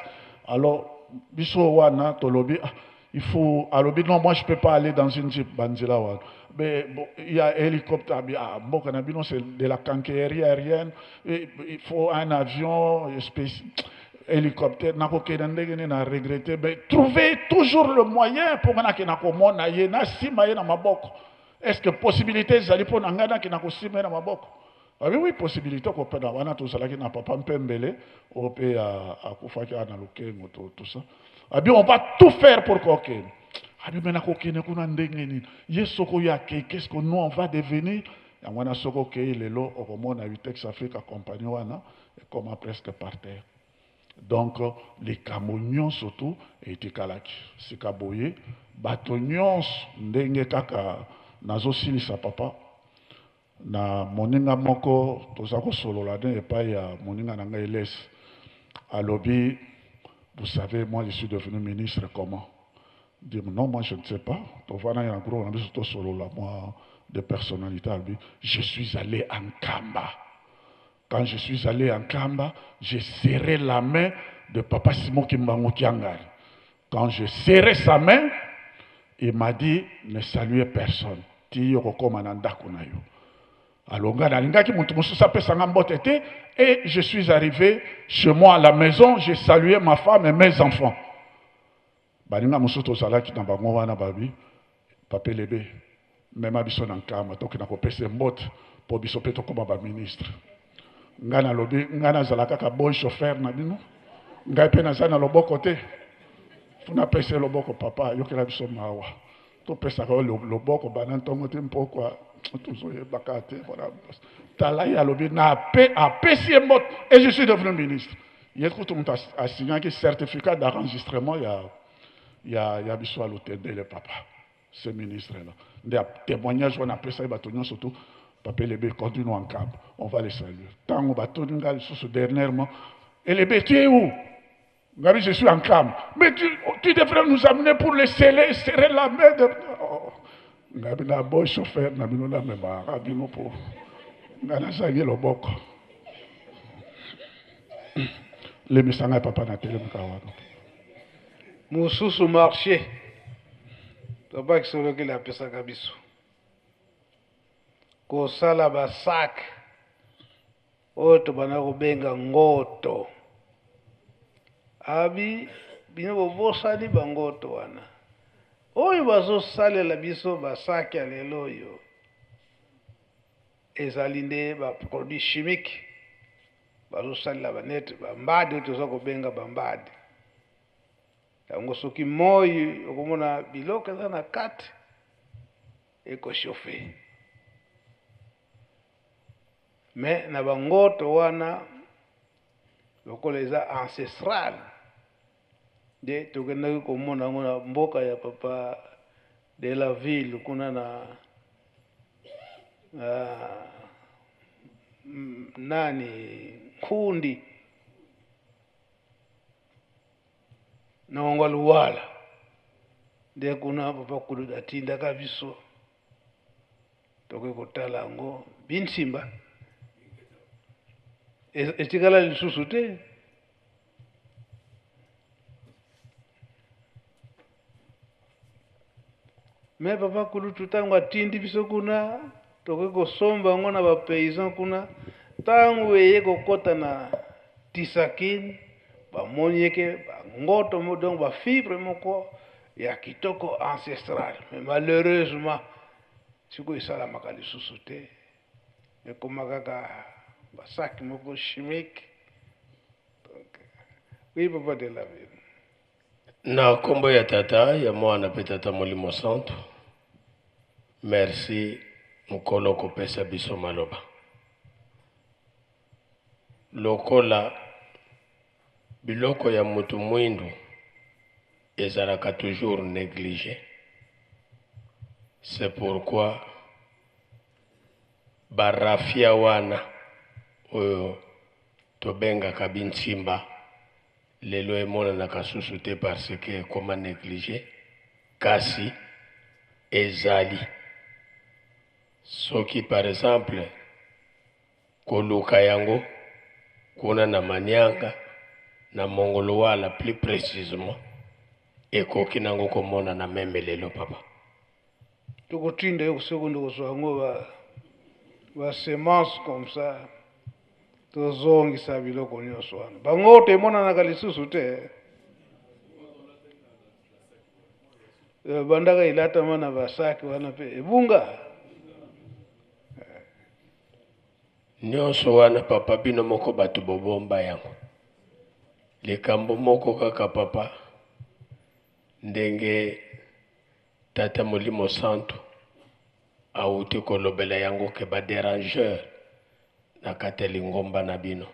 Alors biso wana tolobi, ah, il faut, alobi non, moi je peux pas aller dans une jeep banzela wana. Mais bon, il y a hélicoptère, ah, mboka na bino c'est de la quincaillerie aérienne, et il faut un avion spécial. hélicoptère nakokende ndenge nini na regrette mais trouver toujours le moyen mpo ngai nakenda komona ye nasima ye na maboko. Est ce que possibilité ezali mpo na ngai nakenda kosima ye na maboko? Abi oui, possibilité okopena wana. Tozalaki na papa Mpembele oyo mpe akufaki awa na Lukengo, tout ça. Abi on va tout faire pour kokende. Abi me nakokende kuna ndenge nini? Ye soki oyo akei, qu'est ce que nous on va devenir? Yango wana soki okei lelo, okomona Utex Africa compagnie wana ekoma presque par terre. Donc likambo nyonso tu etikalaki sika boye, bato nyonso ndenge kaka nazosilisa papa na moninga moko, toza kosolola ne epai ya moninga na ngai Elesi, alobi: "Vous savez, moi je suis devenu ministre comment?" Dit: "Non, moi je ne sais pas." Tovanda na groupe na biso, tosolola moi de personnalité. Alobi: "Je suis allé en Nkamba. Quand je suis allé en Nkamba, j'ai serré la main de papa Simon Kimbangu Kiangani. Quand je serré sa main, il m'a dit: ne saluez personne ti okokóma na ndako na yo. Alonga nalingaki moto mosusu apesanga mbote te. Et je suis arrivé chez moi à la maison, j'ai salué ma femme et mes enfants." Baninga mosusu tozalaki na bango wana babi: "Papa Elebe, mema biso na Nkamba, tokenda kopesa mbote mpo biso mpe tokóma baministre." Ngai nalobi: "Ngai nazala kaka boy chauffeur na bino? Ngai mpe naza na loboko te. Funa apesa ye loboko. Papa, ayokela biso mawa. Topesaka yo loboko banda ntongo te mpokwa, tozoyebaka te. Tala ye." Alobi na apesi ye mbote et je suis devenu ministre. Ye kutu moto asignaki certificat d'enregistrement ya biso ya Lutendele. Papa, ce ministre là nde témoignage wana apesaki bato nyonso tu: "Papa Elebe, continue en Nkamba, on va les saluer." Ntango batoni nga lisusu dernièrement: "Elebe, tu es où?" Ngabi: "Je suis en Nkamba." "Mais tu devrais nous amener pour les sceller, serrer la main de..." Oh. Ngabi na boy chauffeur na bino, namemaka bino mpo nga nazangi loboko. Lemisa ngai papa, na telemika wana. Mosusu marché papa Kisolokele apesaka biso kosala basac oyo tobanda kobenga ngoto. Abi bino bobosani bangoto wana oyo bazosalela biso basac ya lelo oyo, ezali nde baproduit chimique bazosalela banete bambadi oyo toza kobenga bambadi yango. Soki moi okomona biloko eza na kati ekochauffe, mais na bangoto wana lokola eza ancestral nde tokendaki komona yango na mboka ya papa de la ville kuna na nani Nkundi na Ngwa Luwala, nde kuna papa Kulutu atindaka biso tokoki kotala yango. Binsimba etikala lisusu te. Mais papa Kulutu ntango atindi biso kuna, tokoki kosomba yango na bapaysan kuna. Ntango eye kokɔta na Tisakine, bamoni eke bangoto donc bafibre moko ya kitoko ancestral. Mais malheureusement sikoyo esalamaka lisusu te, ekoma kaka basac moko chimique. Donc oui, papa de la ville. Na nkombo ya Tata, ya Mwana mpe Tata Molimo Santo, merci Nkolo kopesa biso maloba. Lokola biloko ya motu mwindu ezalaka toujours négligé, c'est pourquoi baraphia wana oyo tobengaka bintsimba lelo emonanaka susu te parce que ekoma négligé. Kasi ezali soki par exemple koluka yango kuna na Manianga, na Mongolo Wala plus précisément, ekoki nango komonana même lelo, papa. Tokotinda yo soki nde kozwa yango basemence comme ça. Tozongisa biloko nyonso wana. Bango emonanaka lisusu te. Eh, bandaka elatama na basaki wana mpe ebunga. Nyonso wana papa bino moko bato bobomba yango. Likambo moko kaka papa, ndenge Tata Molimo Santu awuti kolobela yango ke ba derangeur na kati ya lingomba na bino.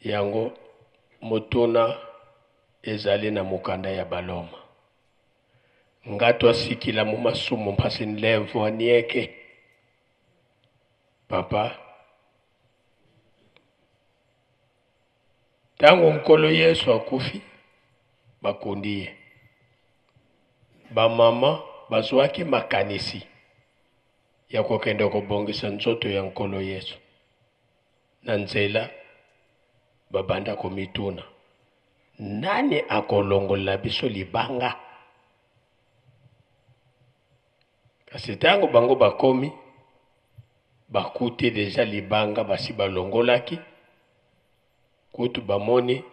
Yango motuna ezali na mokanda ya Baloma. Nga twasikila mu masumu mpasi nlemvo anieke. Papa, Ntango Nkolo Yesu akufi, bakundi ye. Bamama bazwaki makanisi ya kokende kobongisa nzoto ya Nkolo Yesu. Na nzela, babanda komituna, Nani akolongolela biso libanga? Kasi ntango bango bakomi, bakuti deja libanga basi balongolaki. Kutu bamoni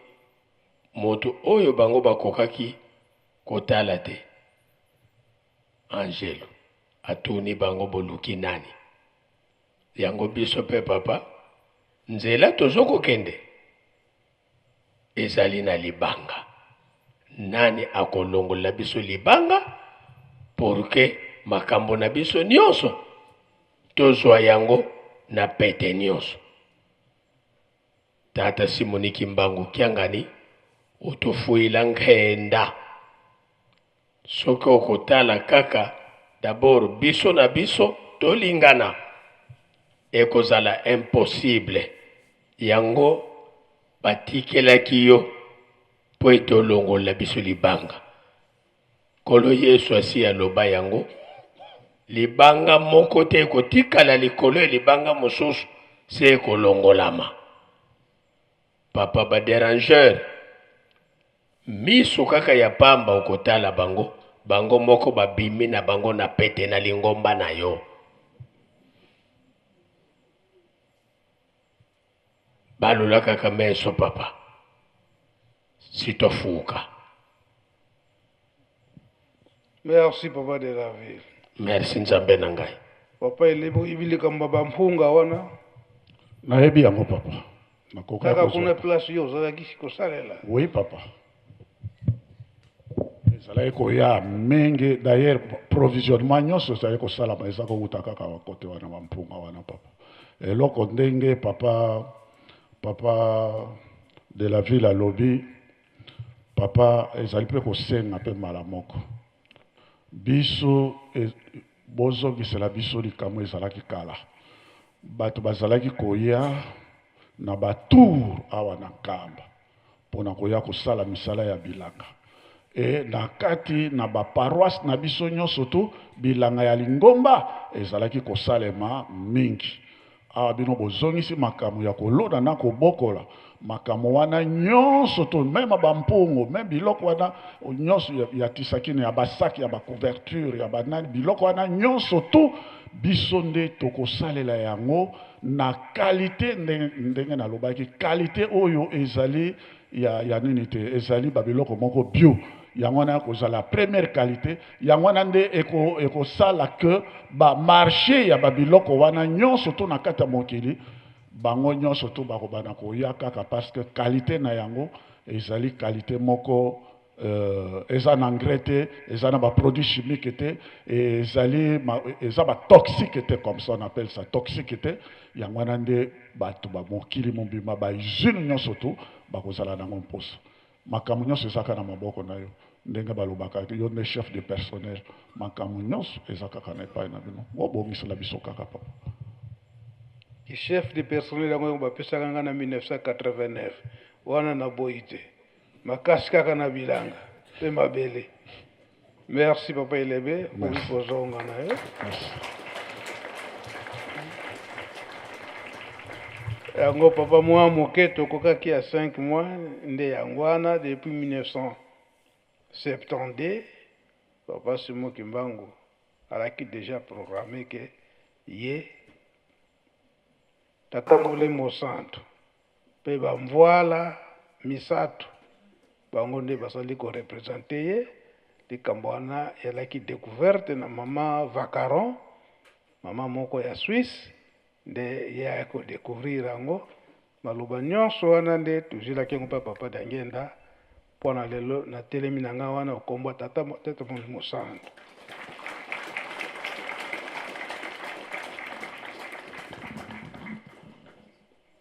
moto oyo bango bakokaki kotala te. Angelu atuni bango, boluki nani? Yango biso mpe papa, nzela tozo kokende ezali na libanga. Nani akolongolela biso libanga pour que makambo na biso nyonso tozwa yango na pete nyonso? Tata Simoni Kimbangu Kiangani otofuila nkenda. Soki okotala kaka d'abord biso na biso tolingana ekozala impossible. Yango batikelaki yo mpo ete olongolela biso libanga. Nkolo Yesu asi aloba yango, libanga moko te ekotikala likolo ya libanga mosusu se ekolongolama. Papa ba derangeur miso kaka ya pamba okotala bango, bango moko babimi na bango na pete na lingomba na yo. Balola kaka meso papa sitofuka. Merci papa de la ville. Merci Nzambe na ngai. Papa elebo ibi likambo ba mpunga wana. Nayebi yango papa. Nakoka Kaka kuna place yo ozalaki kosalela. Oui papa. Ezalaki koya mingi d'ailleurs provisionnement nyonso ezalaki kosalama eza kowuta kaka kote wana ba mpunga wana papa. Eloko ndenge papa papa de la ville alobi Papa ezali pe kosenga pe mbala moko biso bozongisela biso likambo ezalaki kala bato bazalaki koya na ba tour awa na Nkamba pona koya kosala misala ya bilanga e na kati na ba paroisse na biso nyonso tu bilanga ya lingomba ezalaki kosalema mingi. Awa bino bozongisi makambo ya kolona na kobokola, makambo wana nyonso to meme ba mpungu, meme biloko wana nyonso ya tisakine, ya ba sac, ya ba couverture, ya ba nani, biloko wana nyonso tout biso nde tokosalela yango na qualite ndenge, ndenge nalobaki qualite oyo ezali ya, ya nini te, ezali ba biloko moko bio. Yango wana kozala première qualité, yango wana nde eko, ekosala que ba marché ya ba biloko wana nyonso to na kati ya mokili bango nyonso to bakobanda koya kaka parce que qualité na yango ezali qualité moko euh, eza na engrais te, eza na ba produits chimiques te, ezali eza ba toxique te, comme ça on appelle ça toxique te. Yango wana nde bato ba mokili mobimba ba usine nyonso tu bakozala nango mposa. Makambo nyonso eza kaka na maboko na yo, ndenge balobaka yo nde chef de personnel, makambo nyonso eza kaka na epai na bino, bobongisela biso kaka papa. Ki chef de personnel yango bapesaka nga na 1989 wana naboyi te. Makasi kaka na bilanga pe mabele. Merci papa Elebe, okoki kozonga na yo. Yango papa mwa moke tokokaki ya 5 mois nde yango wana depuis 1972 papa Simon Kimbangu alaki déjà programme ke ye. Tata Molimo Santu mpe ba mvuala misatu bango nde bazali ko representer ye. Likambo wana eyalaki decouverte na mama Vacaron, mama moko ya Suisse nde ye ayaki ko decouvrir yango. Maloba nionso wana nde tozwilaki yango mpe papa Diangienda. Mpo na lelo natelemi na ngai wana okombo ya Tata, Tata Molimo Santu.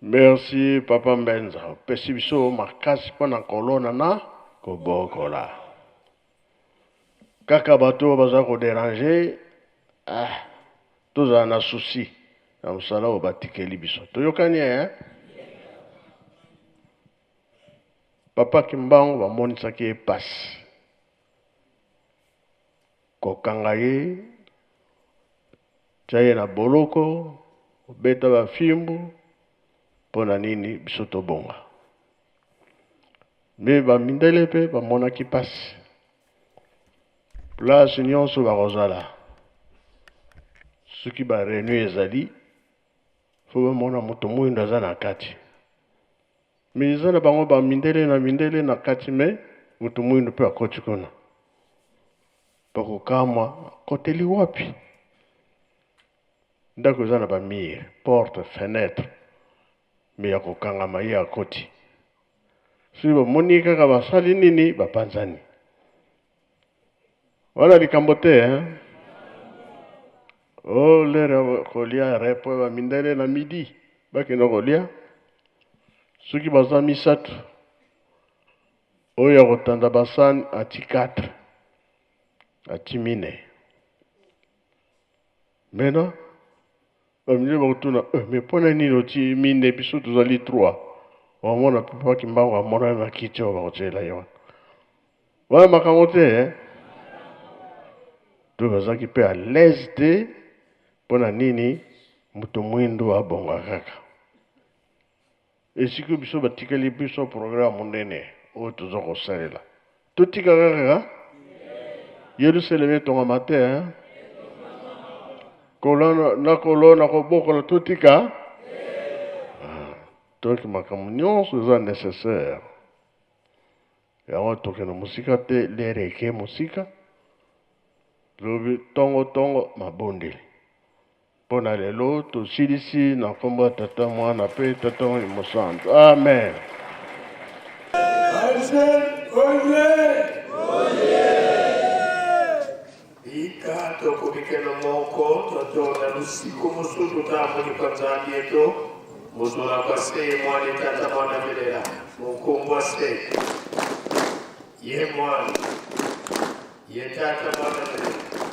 Merci papa Mbenza, opesi biso makasi mpo na kolona na kobokola. Kaka bato oyo baza koderange, ah, tozala na souci na mosala oyo batikeli biso. Toyokani eh? Papa Kimbangu bamonisaki ye pasi, kokanga ye, tia ye na boloko, kobeta ba fimbu mpo na nini biso tobonga. Me ba mindele mpe bamonaki pasi, place nyonso bakozala soki ba reunion ezali fo bamona moto mwindo aza na kati. Mais eza na bango ba mindele na mindele na kati mais mutu muindu pe akoti kuna. Bakokamwa akoteli wapi? Ndako eza na ba mur, porte, fenetre mais ya kokangama ye akoti. Soki bamoni kaka basali nini bapanzani. Wana likambo te hein? Oh, lere ya kolia repo ba mindele na midi bakende kolia soki baza misato oyo ya kotanda basani ati 4 ati mine maintenant Ba mindele bakotuna eh, mais pona nini otie mine biso tozali 3 wamona papa kimbangu amonani na kiti oyo bakotiela ye wana wana makambo te eh? to bazalaki mpe à l'aise te mpo na nini moto mwindu abonga kaka esika biso batikeli biso programme monene oyo toza kosalela totika kaka yerusaleme etongama te eh? kolona na kolona kobokola totika ah, toki makambo nyonso eza nécessaire yango tokende mosika te lere eke mosika lobi tongo tongo mabondeli Mpo na lelo tosilisi na nkombo ya Tata, Mwana mpe Tata Molimo Santu. Amen. Bika tokobikelo moko toto na lusiku mosusu tamoni kwa Nzambi eto mozola kwa se mwana tata mwana velela mokumbwa se ye mwana ye tata mwana velela.